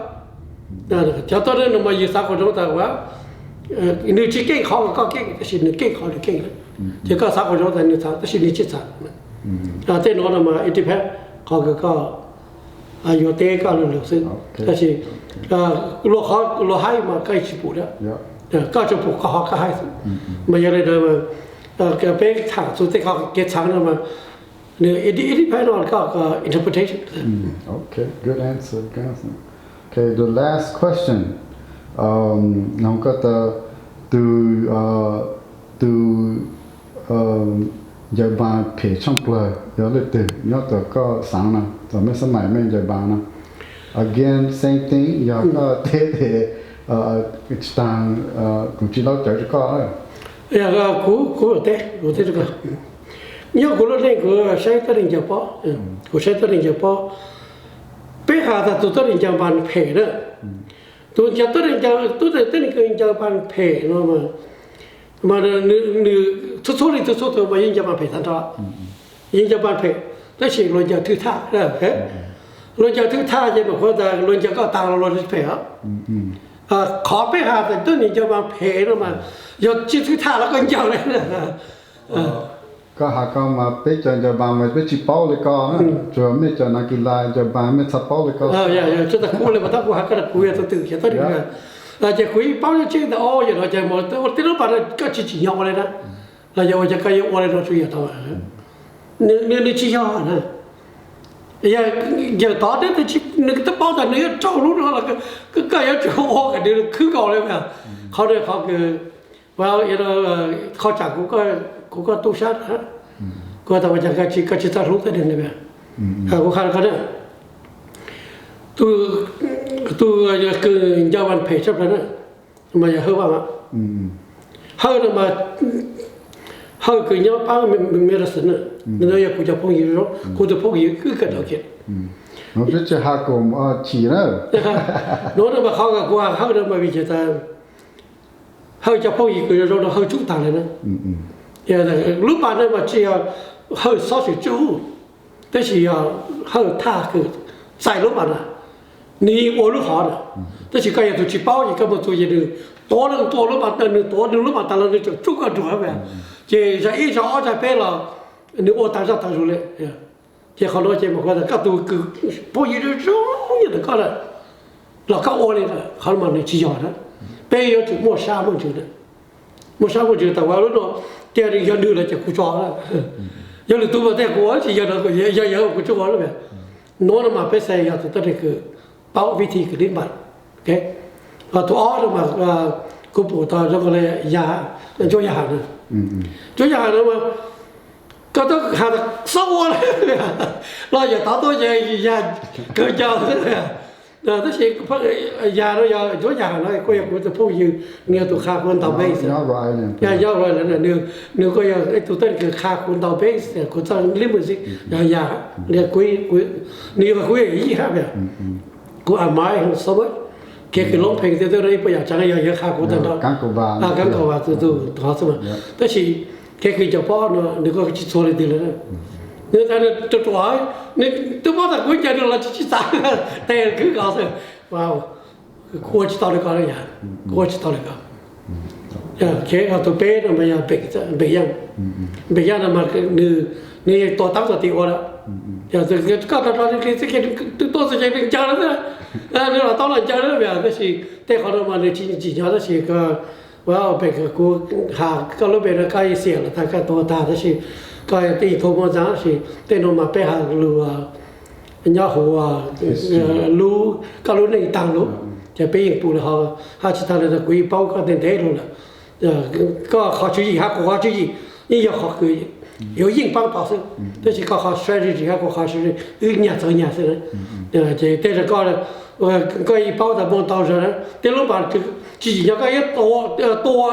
Cov tuab neeg no mas yus xav kom zoo tas ua, nws tsis keej qhov uas koj keej tab sis nws keej qhov nws keej lawm, ces koj xav kom zoo tas nws txhaav tab sis nws tsis txhaav. Tej no no mas it depends qhov kws koj yuav teb koj lug lug xwb, tab sis luag qhov luag haib mas koj tsis pum, koj tsuas pum koj qhov koj haib xwb. Mas yog li ntawd, peb tham txug tej kev txhaav no mas nws it depends on koj interpretation. Okay, good answer, good answer. Okay, the last question. Nug koj tas, tus, tus ncaws npas phem tshaaj plawg yog leej twg nyob tom koj xaav na, tom mej xab maim mej ncaws npas na? Again, same thing, yog koj teb tes tsis taag, kuv tsis laub cawv rau koj. Kuv, kuv teb, kuv teb rau koj. Nyob kuv lub neej kuv saib tuab neeg ncaws pob, kuv saib tuab neeg ncaws pob. Peb has tas tus tuab neeg ncaws npas phem na, tus ncaws tuab neeg ncaws, tuab neeg kws ncaws npas phem no mas nws txhua txhua leej txhua txhua tug mas yeej ncaws npas phem tag nrho, yeej ncaws npas phem, tab sis luag ncaws thwj thaj. Luag ncaws thwj thaj ces mam qhuav tas luag ncaws koj taag los luag tsis phem os. Qhov peb has tas tuab neeg ncaws npas phem no mas yog tsis thwj thaj los koj ncaws li. Koj has koj mas peb cov ncaws npas mas peb tsis paub li koj na, tsuas mej cov nas kis las ncaws npas mej txhaj paub li koj. Tsuas tas kuv li mas tab kuv has koj tas kuv yog tus twm xyov tuab neeg, ces kuv yeej paub yeej tseeb tas o yog no ces tib lub npas no koj tsis tsim nyog ua li na, los yog ua cas koj yuav ua li no tsuas yog tau, nws tsis yog na. Yog ncaws tod nws twb paub tas nws yuav raug lub no los koj yuav tsum ua kom nws khwb nkaus li mas. Qhov no qhov kws, qhov tsam kuv, kuv koj tub sab, kuv tas ua cas koj tsis txawj hlub tuab neeg li mas. Kuv qha rau koj na, tus kws ncaws npas phem tshaj plaws na mas yog Hawj Vaj. Hawj no mas, Hawj kws nyob paab medicine na, nws yog kuv cov phooj ywg zoo, kuv tus phooj ywg wb kawm ntawv kiag. Peb tsis has kom chim na. Nuav no mas qhov kuv has Hawj no mas vim ces tas Hawj cov phooj ywg kws zoo zoo no Hawj tsub taag lawm na. Lub npas no mas tsis yog Hawj xob xwm tsub, tab sis yog Hawj thaj kws txais lub npas na, nws yeej ua lub hov na. Tab sis koj yog tus tsis paub ces koj mus txug ces nws tuav leej tua lub npas, nws tuav nws lub npas taag los nws tseem tsub koj nruag, ces zag ib zag ob zag peb los nws ua taag zaj taag zug li. Ces qhov nuav ces mas kuv tas koj tus kws phooj ywg zoo zoo nyob ntawm koj lawm los koj ua li ntawd, qhov no mas nws tsis yog na. Peb yuav tsum muaj sab muaj ntsws na. Muaj sab muaj ntsws tas ua lub no, tias yog nws lawm ces kuv tso na. Yog lwm tus mas tias kuv ua tsis yog no, yog yog kuv tsis ua lawm. Nuav no mas peb xav yog tus tuab neeg kws paub vib thi kws lib npas. Tus ob no mas kuv pum tau zoo li Ntsuab Yaj Has na. Ntsuab Yaj Has no mas koj twb has tas xob ua li los yog tod tuaj ces Yaj kawg ncaus xwb. Tab sis Yaj no yog Ntsuab Yaj Has no kuj yog kuv tus phooj ywg, nws yog tus qha kuv ntaus bass, nws kuj yog ib tug tuab neeg kws qha kuv ntaus bass, kuv txawj lib mus xwb, yog Yaj, nws yog kuv yawm yij hab, kuv admire him so much. Kev kws loob pheej tiag tiag ib puas yam tsav yog yawg qha kuv tag nrho, kab kaum vas tus tus qhov xwb mas. Tab sis kev kws ncaws pob no nws kuj tsis txhua leej twg li. Nws tas ruam, nws twb paub tas kuv ncaws nws los tsis tsis xav, tes khwb ko xwb. Kuv ua tsis tau li ko, kuv ua tsis tau li ko. Kev tus peb no mas yog Npem Yaj. Npem Yaj no mas nws tua tab tom tim ua lawm. Koj rau rau li xwb ces nws tuaj txog ces nws ncaws lawm xwb, nws los tau los ncaws lawm. Tab sis tej qhov no mas nws tsis tsim nyog, tab sis ua pem kuv has koj lub npe no koj ib xiam los tag koj tua tag, tab sis koj tej thua muaj ntxav, tab sis tej no mas peb has lus nyob huv lub, koj lub neej tag lawm, ces peb yeej pum li ho. Hab tsis tas li ntawd kuv yeej paub koj ntev ntev lawm. Koj qhov tswv yim hab kuv qhov tswv yim yeej yog qhov kws yuav yeej paub tau xwb, tab sis koj qhov strategy hab kuv qhov strategy wb nyag txawv nyag xwb. Ces tej zaum koj, koj yeej paub tas mus tau zog na, tej lub npas tsis tsim nyog koj yuav tua,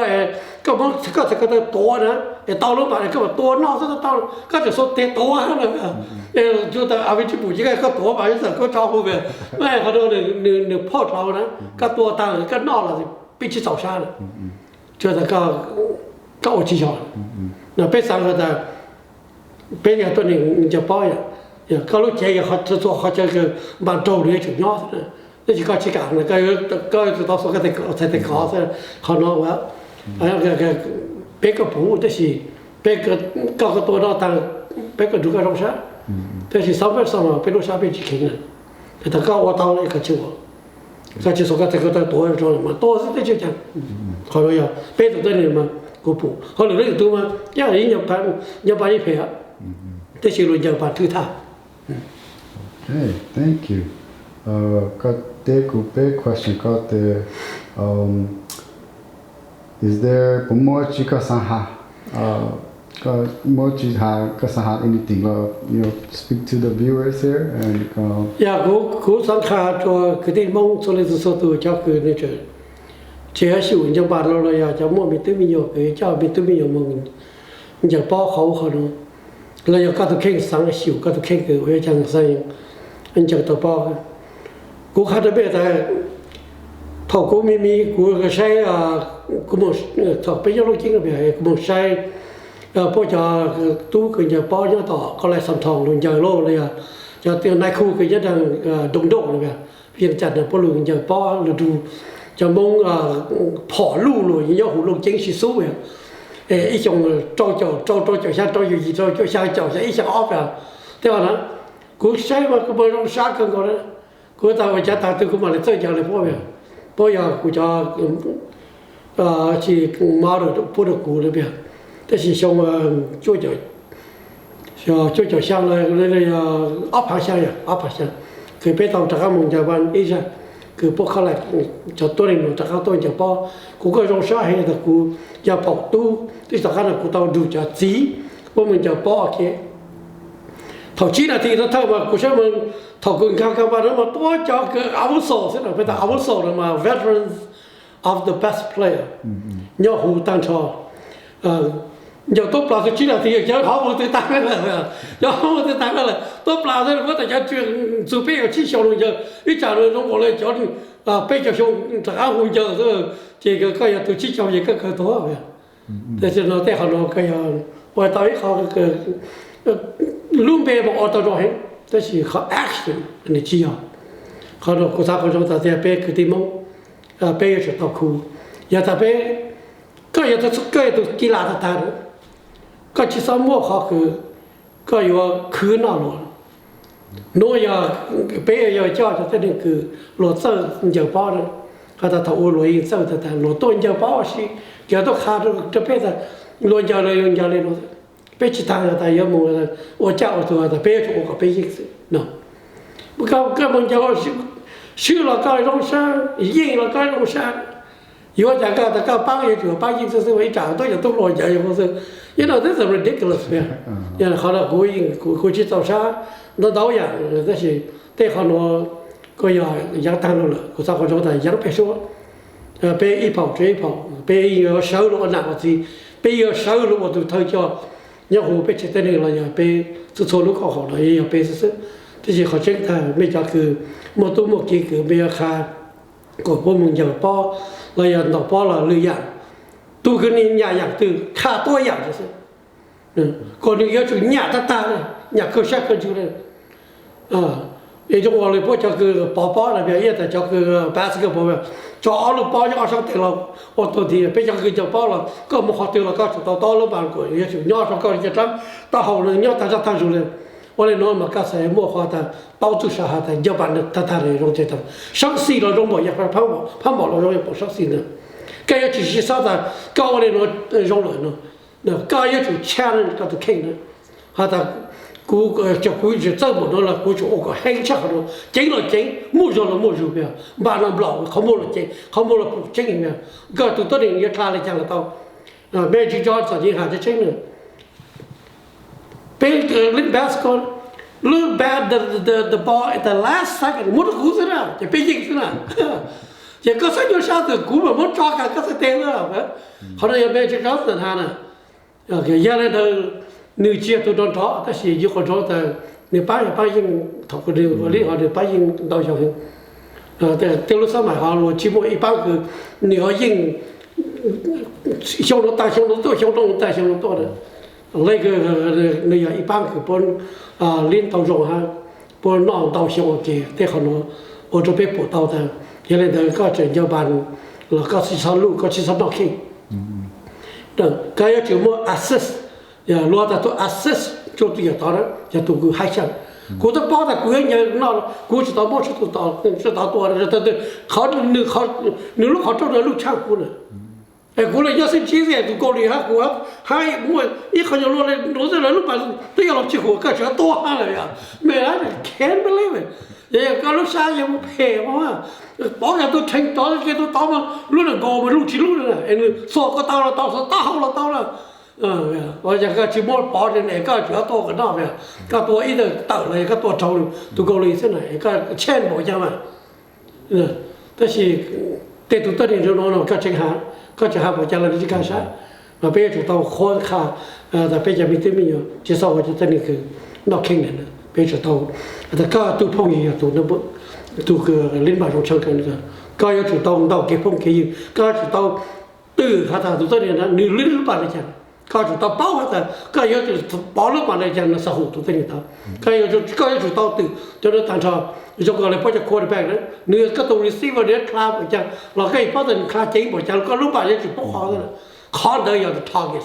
koj muab koj txhais ko taw tuav na, es tau lub npas koj mam tua noj xwb tau, koj tseem xuas tes tuav na. Tsuas tas av tsis pum ces koj tuav mas ib txawm koj tso hu, qhov no nws phoj dlhau na, koj tua tag koj noj los peb tsis txaus sab na. Tsuas tas koj ua tsis yog, no peb xav tas peb yog tuab neeg ncaws pob yom, koj lub cev yog txhua qhov chaw npas nraug nws yuav tsum nyob xwb, tab sis koj tsis kam, koj yuav tsum tau xuas koj txhais tes kov xwb. Qhov no ua peb koj pum tab sis peb, koj koj tua noj tag peb koj nrug koj zoo sab, tab sis xav peb xav los peb lub sab peb tsis kheev na. Thaum koj ua tau koj tsis ua, koj tsis xuas koj txhais ko taw tuav rau mas tua xwb teb tsis ua cas. Qhov no yog peb tus tuab neeg mas kuv pum, hauj lwm leej twg mas yog nyob pas ib phem, tab sis luag ncaws pas thwj thaj. Thank you. Koj teb kuv peb question, koj tias, is there, puas muaj tsi koj xav has, koj muaj tsi has, koj xav has anything los, you know, speak to the viewers here and, yog kuv, kuv xav qha rua kwv tij Hmoob txhua leej txhua tus, cov kws nws tseem, tseem yuav xyum ncaws pas los, los yog cov muaj me tub me nyuam kws coj me tub me nyuam mus ncaws pob qhov ub qhov no, los yog koj tus kheej xav xyum koj tus kheej kws ua yuav cas xav ncaws tau pob. Kuv qha rua peb tas, thaum kuv me me kuv saib, kuv, thaum peb nyob Looj Ceeb, kuv mus saib puab cov tub kws ncaws pob nyob tom Koj Laim Xam Thoos luag ncaws lauj, los yog cov Nais Khu kws nyob nraag Doo Doj, Vias Cas no puab luag ncaws pob, luag nrug cov Moob phom luj luag nyob huv Looj Ceeb sib xub, ib xyoos rau caum rau, rau caum xyaa, rau caum yim, rau caum xyaa, caum xyaa ib, xyaa ob, tej no na. Kuv saib mas kuv mas zoo sab kawg nkaus na. Kuv tas ua cav tag twg kuv mam li txawj ncaws li puab, puab yog kuv cov, tsis, model puab rau kuv li, tab sis xyoo cuaj caum xyaa, ob phav xyaa, ob phav xyaa, kws peb tau rov qab mus ncaws Vaj Ib Zag, kws puab Koj Laim cov tuab neeg no rov qab tuaj ncaws pob. Kuv kuj zoo sab heev tas kuv yog phaum tub, tab sis tom qab no kuv tau nrug cov txiv puab mus ncaws pob ua ke. Thaum tsib nas this thawj thawj mas kuv saib mas, thaum kws nkag kag npaj no mas tuab cov kws avuso xwb na, peb tas avuso no mas veterans of the best player nyob huv tag nrho. Ncaws tuab plas txug tsib nas this cov qhov muag twb tag lawm, cov qhov muag twb tag lawm, tuab plas xwb, puab tas cov txug peb caug tsib xyoos lug ncaws, ib tsam zoo nkaus le cov peb caug xyoo rov qab hu ncaws xwb, ces koj yog tug tsib caug ces koj kawg tuag. Tab sis no tej qhov no koj yog ua tau ib qho, lub npe mas ua tau zoo heev, tab sis qhov action nws tsis yog. Qhov no kuv xav qhov zoo tas tias peb kwv tij Hmoob, peb yuav tsum tau khu. Yog tas peb, koj yog, koj yog tus kis las tag tag, koj tsis txhob muaj qhov kws koj yuav khwv noj luag. Nuav yog peb yuav coj cov tuab neeg kws luag txawj ncaws pob na, has tas thaum ub luag yeej txawj tag tag, luag tuaj ncaws pob ua si, cov tuaj qha rau peb tas luag ncaws los yuav ncaws li no. Peb tsis tas tas yuav mus ua caj ua tug tas peb yuav tsum ua kom peb yeej xwb no. Koj mus ncaws, swb los koj zoo sab, yeej los koj zoo sab. Yuav cas koj tas koj paab yuav tsum paab yeej xwb xwb, ib tsam tuaj cov tub hluas ncaws yog xwb. You know, this is ridiculous, man. Qhov no kuv, kuv tsis txaus sab ntau ntau yam, tab sis tej qhov nuav kuj yog yaav taag lug lawm, kuv xaav qhov zoo tas yaav peb suab, peb ib phaum tsua ib phaum, peb yuav sawv lug ua nam ua txiv, peb yuav sawv lug ua tug thawj coj nyob huv peb tsev tuab neeg los yog peb txhua txhua lub koom haum los yog peb xwb xwb. Tab sis qhov tseeb tas mej cov kws muaj tub muaj kiv kws mej yuav qha kom puab moog ncaws pob los yog ntaus pob los lwm yaam, tug kws nwg nyam yaam twg kha tuab yaam xwb. Kom nwg yuav tsum nyam tag tag le, nyam kawg sab kawg ntsws le. Zoo ua le puab cov kws pov pob na, ib yam tas cov kws basketball, tso ob lub pob nyob ob sab tes los ua tuag nti. Peb cov kws ncaws pob los koj moog qhov twg los koj tsum tau tob lub npas kom yuav tsum nyob rua koj cov dlaab taub hau nyob tag zaj tag zug le. Ua le nuav mas koj xav muaj qhov tas paub txuj sa has tas ncaws npas tag tag le zoo tag tag. Sab xis los zoo npaum, yog phab npaum los zoo npaum sab xis ntawd. Koj yuav tsum sib xob tas koj ua le nuav zoo lawm no, koj yuav tsum challenge koj tus kheej na. Has tas kuv, kuv tsis txawj npaum no los kuv tsum ua kom heev tshaj qhov no, ceev los ceev, muaj zug los muaj zug, npaum no nplaum, qhov muag los ceev, qhov muag los pum tseeb. Koj tus tuab neeg yuav dlha le caag los tau. Magic Johnson yeej has tseeb tseeb na, peb lub basketball, lub bat, the ball at the last second muab rua kuv xwb na ces peb yeej xwb na. Ces koj xaav nyuaj sab twg kuv mam muab tso kag koj xaav teg xwb. Qhov no yog Magic Johnson has na. Yog le ntawd, nws tsis yog tus nrov nrov tab sis yuav qhov nrov tas nws paab yog paab yeej, thaum nws ua li hov nws paab yeej ntau xyoo heev. Tej lub xab maim hov luag tsis muaj ib paab kws nws ho yeej xyoo nuav tag xyoo nuav tuaj, xyoo nuav tag xyoo nuav tuaj na. Le nws yog ib paab kws puab lib tau zoo hab puab noj ntau xyoo ua ke, tej qhov nuav ua rua peb pum tau tas yog le ntawd koj tseem ncaws npas los koj tsis txhob luj, koj tsis txhob noj kheej. Koj yuav tsum muaj assist, luag tas tus assist rua tus yawm tod na yog tus kws hab xyaw. Kuv twb paub tas kuv yuav ncaws noj, kuv tsis tau muab tug tod tua, qhov nws lub qhov rooj no luj tshaj kuv na. Es kuv le nyob xwb ntsib tus kaus lim hab kuv hab muaj ib qho nyuag luaj le nroo xwb lawv lub pas twb yuav los tsis huam koj tseem tua hab lawm yog me, I can't believe it. Yog koj lub sab yog muaj phem ua, pov kag tug rheev tod ke tug tod mas lub nws nkaus mas luj tsis luj na, es nws xuas ko taw los tau, xuas taub hau los tau na. Yog koj tsis muab pov rau ne koj tseem tua kom noj, koj tua ib tawm tawm los yog koj tua raug tus kaus lim xwb na, koj chance npaum cas mas. Tab sis tej tus tuab neeg zoo no no koj tseem has, koj tseem has npaum cas los nws tsis kag sab. Mas peb yuav tsum tau qhuab qha tas peb cov me tub me nyuam tsis txhob ua cov tuab neeg kws noj kheej na. Peb yuav tsum tau, tas koj tug phooj ywg yog tus, tus kws lib npam zoo tshaj kawg, koj yuav tsum tau ntaus kev phooj kev ywg, koj yuav tsum tau twm has tas tus tuab neeg na nws lib lub pas le caag. Koj yuav tsum tau paub has tas koj yuav tsum pov lub pas le caag nws xav hum tus tuab neeg tod. Koj yuav, koj yuav tsum tau twm cov nuav tag nrho. Zoo kawg le puab cov quarterback na, nws koj tus receiver nws dlha npaum cas los koj yeej paub tas nws dlha ceev npaum cas los koj lub pas yuav tsum paub qhov, qhov ntawd yog the target.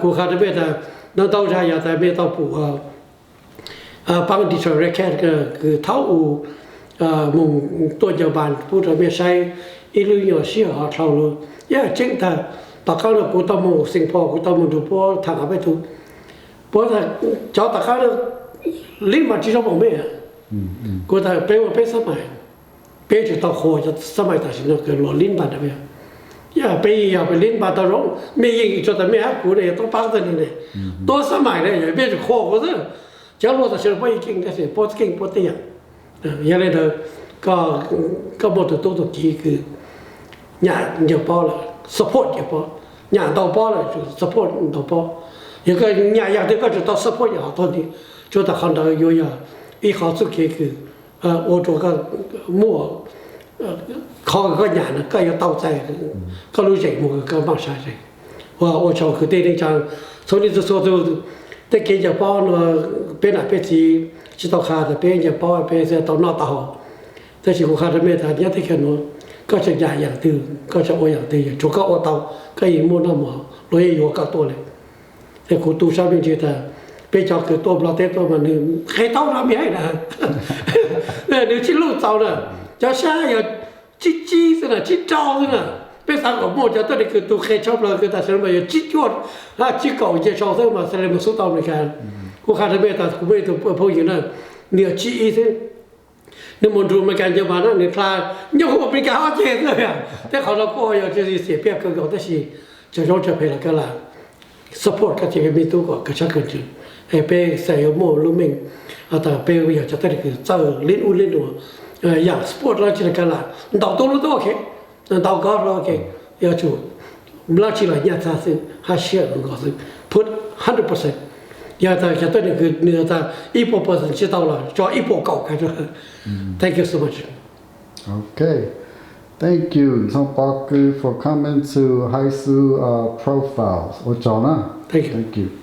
Kuv qha rau mej tas ntau ntau zag yog tas mej tau pum paab Detroit Red Cats kws thaum u moog tuaj ncaws npas pub rau mej saib ib lub nyuag sij hawm dhau lug. Yog tseeb tag, tom qaab no kuv tau moog Saint Paul, kuv tau moog nrug puab tham peb tug, puab, cov tom qaab no lib npas tsis zoo npaum mej. Kuv tas peb ua peb xab maim, peb yuav tsum tau qhuas cov xab maim tam sim no kws luag lib npas ntawd. Yog peb yeej yog peb lib npas tau zoo, mej yeej tsuas tas mej hab kuv ne yog tuab paab tag ne, tuab xab maim ne yog peb yuav tsum qhuas kuv xwb. Cov hluas tam sim no puab yeej keej tab sis puab keej puab tej yam. Yog le ntawd, koj muaj tus tub tus kiv kws nyam ncaws pob lawm support ncaws pob, nyam ntaus pob lawm support ntaus pob. Yog koj nyam yam twg koj tsum tau support yam hov tag nti. Tsuas tas qhov ntawd yuav yog ib qhov txuj kev kws ua rua koj muaj qhov kws koj nyam na koj yuav tau txais koj lub zeem moog kws koj npaj sai. Ua, ua tsaug kwv tij neej tsaa, txhua leej txhua tug, tej kev ncaws pob no peb nam peb txiv tsis tau qha tas peb ncaws pob peb tau noj tau haus. Tab sis kuv qha rau mej tas nyob teb chaws nuav, koj tseem nyam yam twg koj tseem ua yam twg yog tsuas koj ua tau, koj yeej muaj noj muaj haus, luag yeej yuav koj tuaj le. Es kuv tu sab me ntsis tas peb cov kws tuaj Nplog teb tuaj mas nws qe taub no me na, nws tsis luj txaus na, cov sab yog tsib tsib xwb na, tsib rau xwb na. Peb xav kom muaj cov tuab neeg kws tu qe tshaj plaws kws tam sim no mas yog tsib cuaj, tsib kaum nce sau xwb mas xav le moog xub tau Amelikas. Kuv qha rau mej tas kuv muaj ib tug phooj ywg na, nws yog tsib ib xwb, nws mus nrug Amelikas ncaws npas na nws dlha nyob huv Amelikas ob ceg xwb. Tej qhov no kuj yog xiam piaj kawg nkaus tab sis tsaug zog tsaug phem los koj lam support koj cov me tub kom kawg tshaj kawg ntsws. Es peb xav yuav muaj lub meej tas peb yog cov tuab neeg kws txawj lib ub lib nua, yam sport los tsi los koj lam ntaus tub lub tub, ok, ntaus golf los ok, yuav tsum lab tsi los nyaj txag xwb hab sij hawm nkaus xwb, put hundred percent. Yog tas cov tuab neeg kws nws tas ib puas percent tsis tau los tso ib puas kaum kag rua. Thank you so much. Okay. Thank you, Ntxhoo Pov Kws, for coming to Haiv Xwb Profiles. Ua tsaug na. Thank you.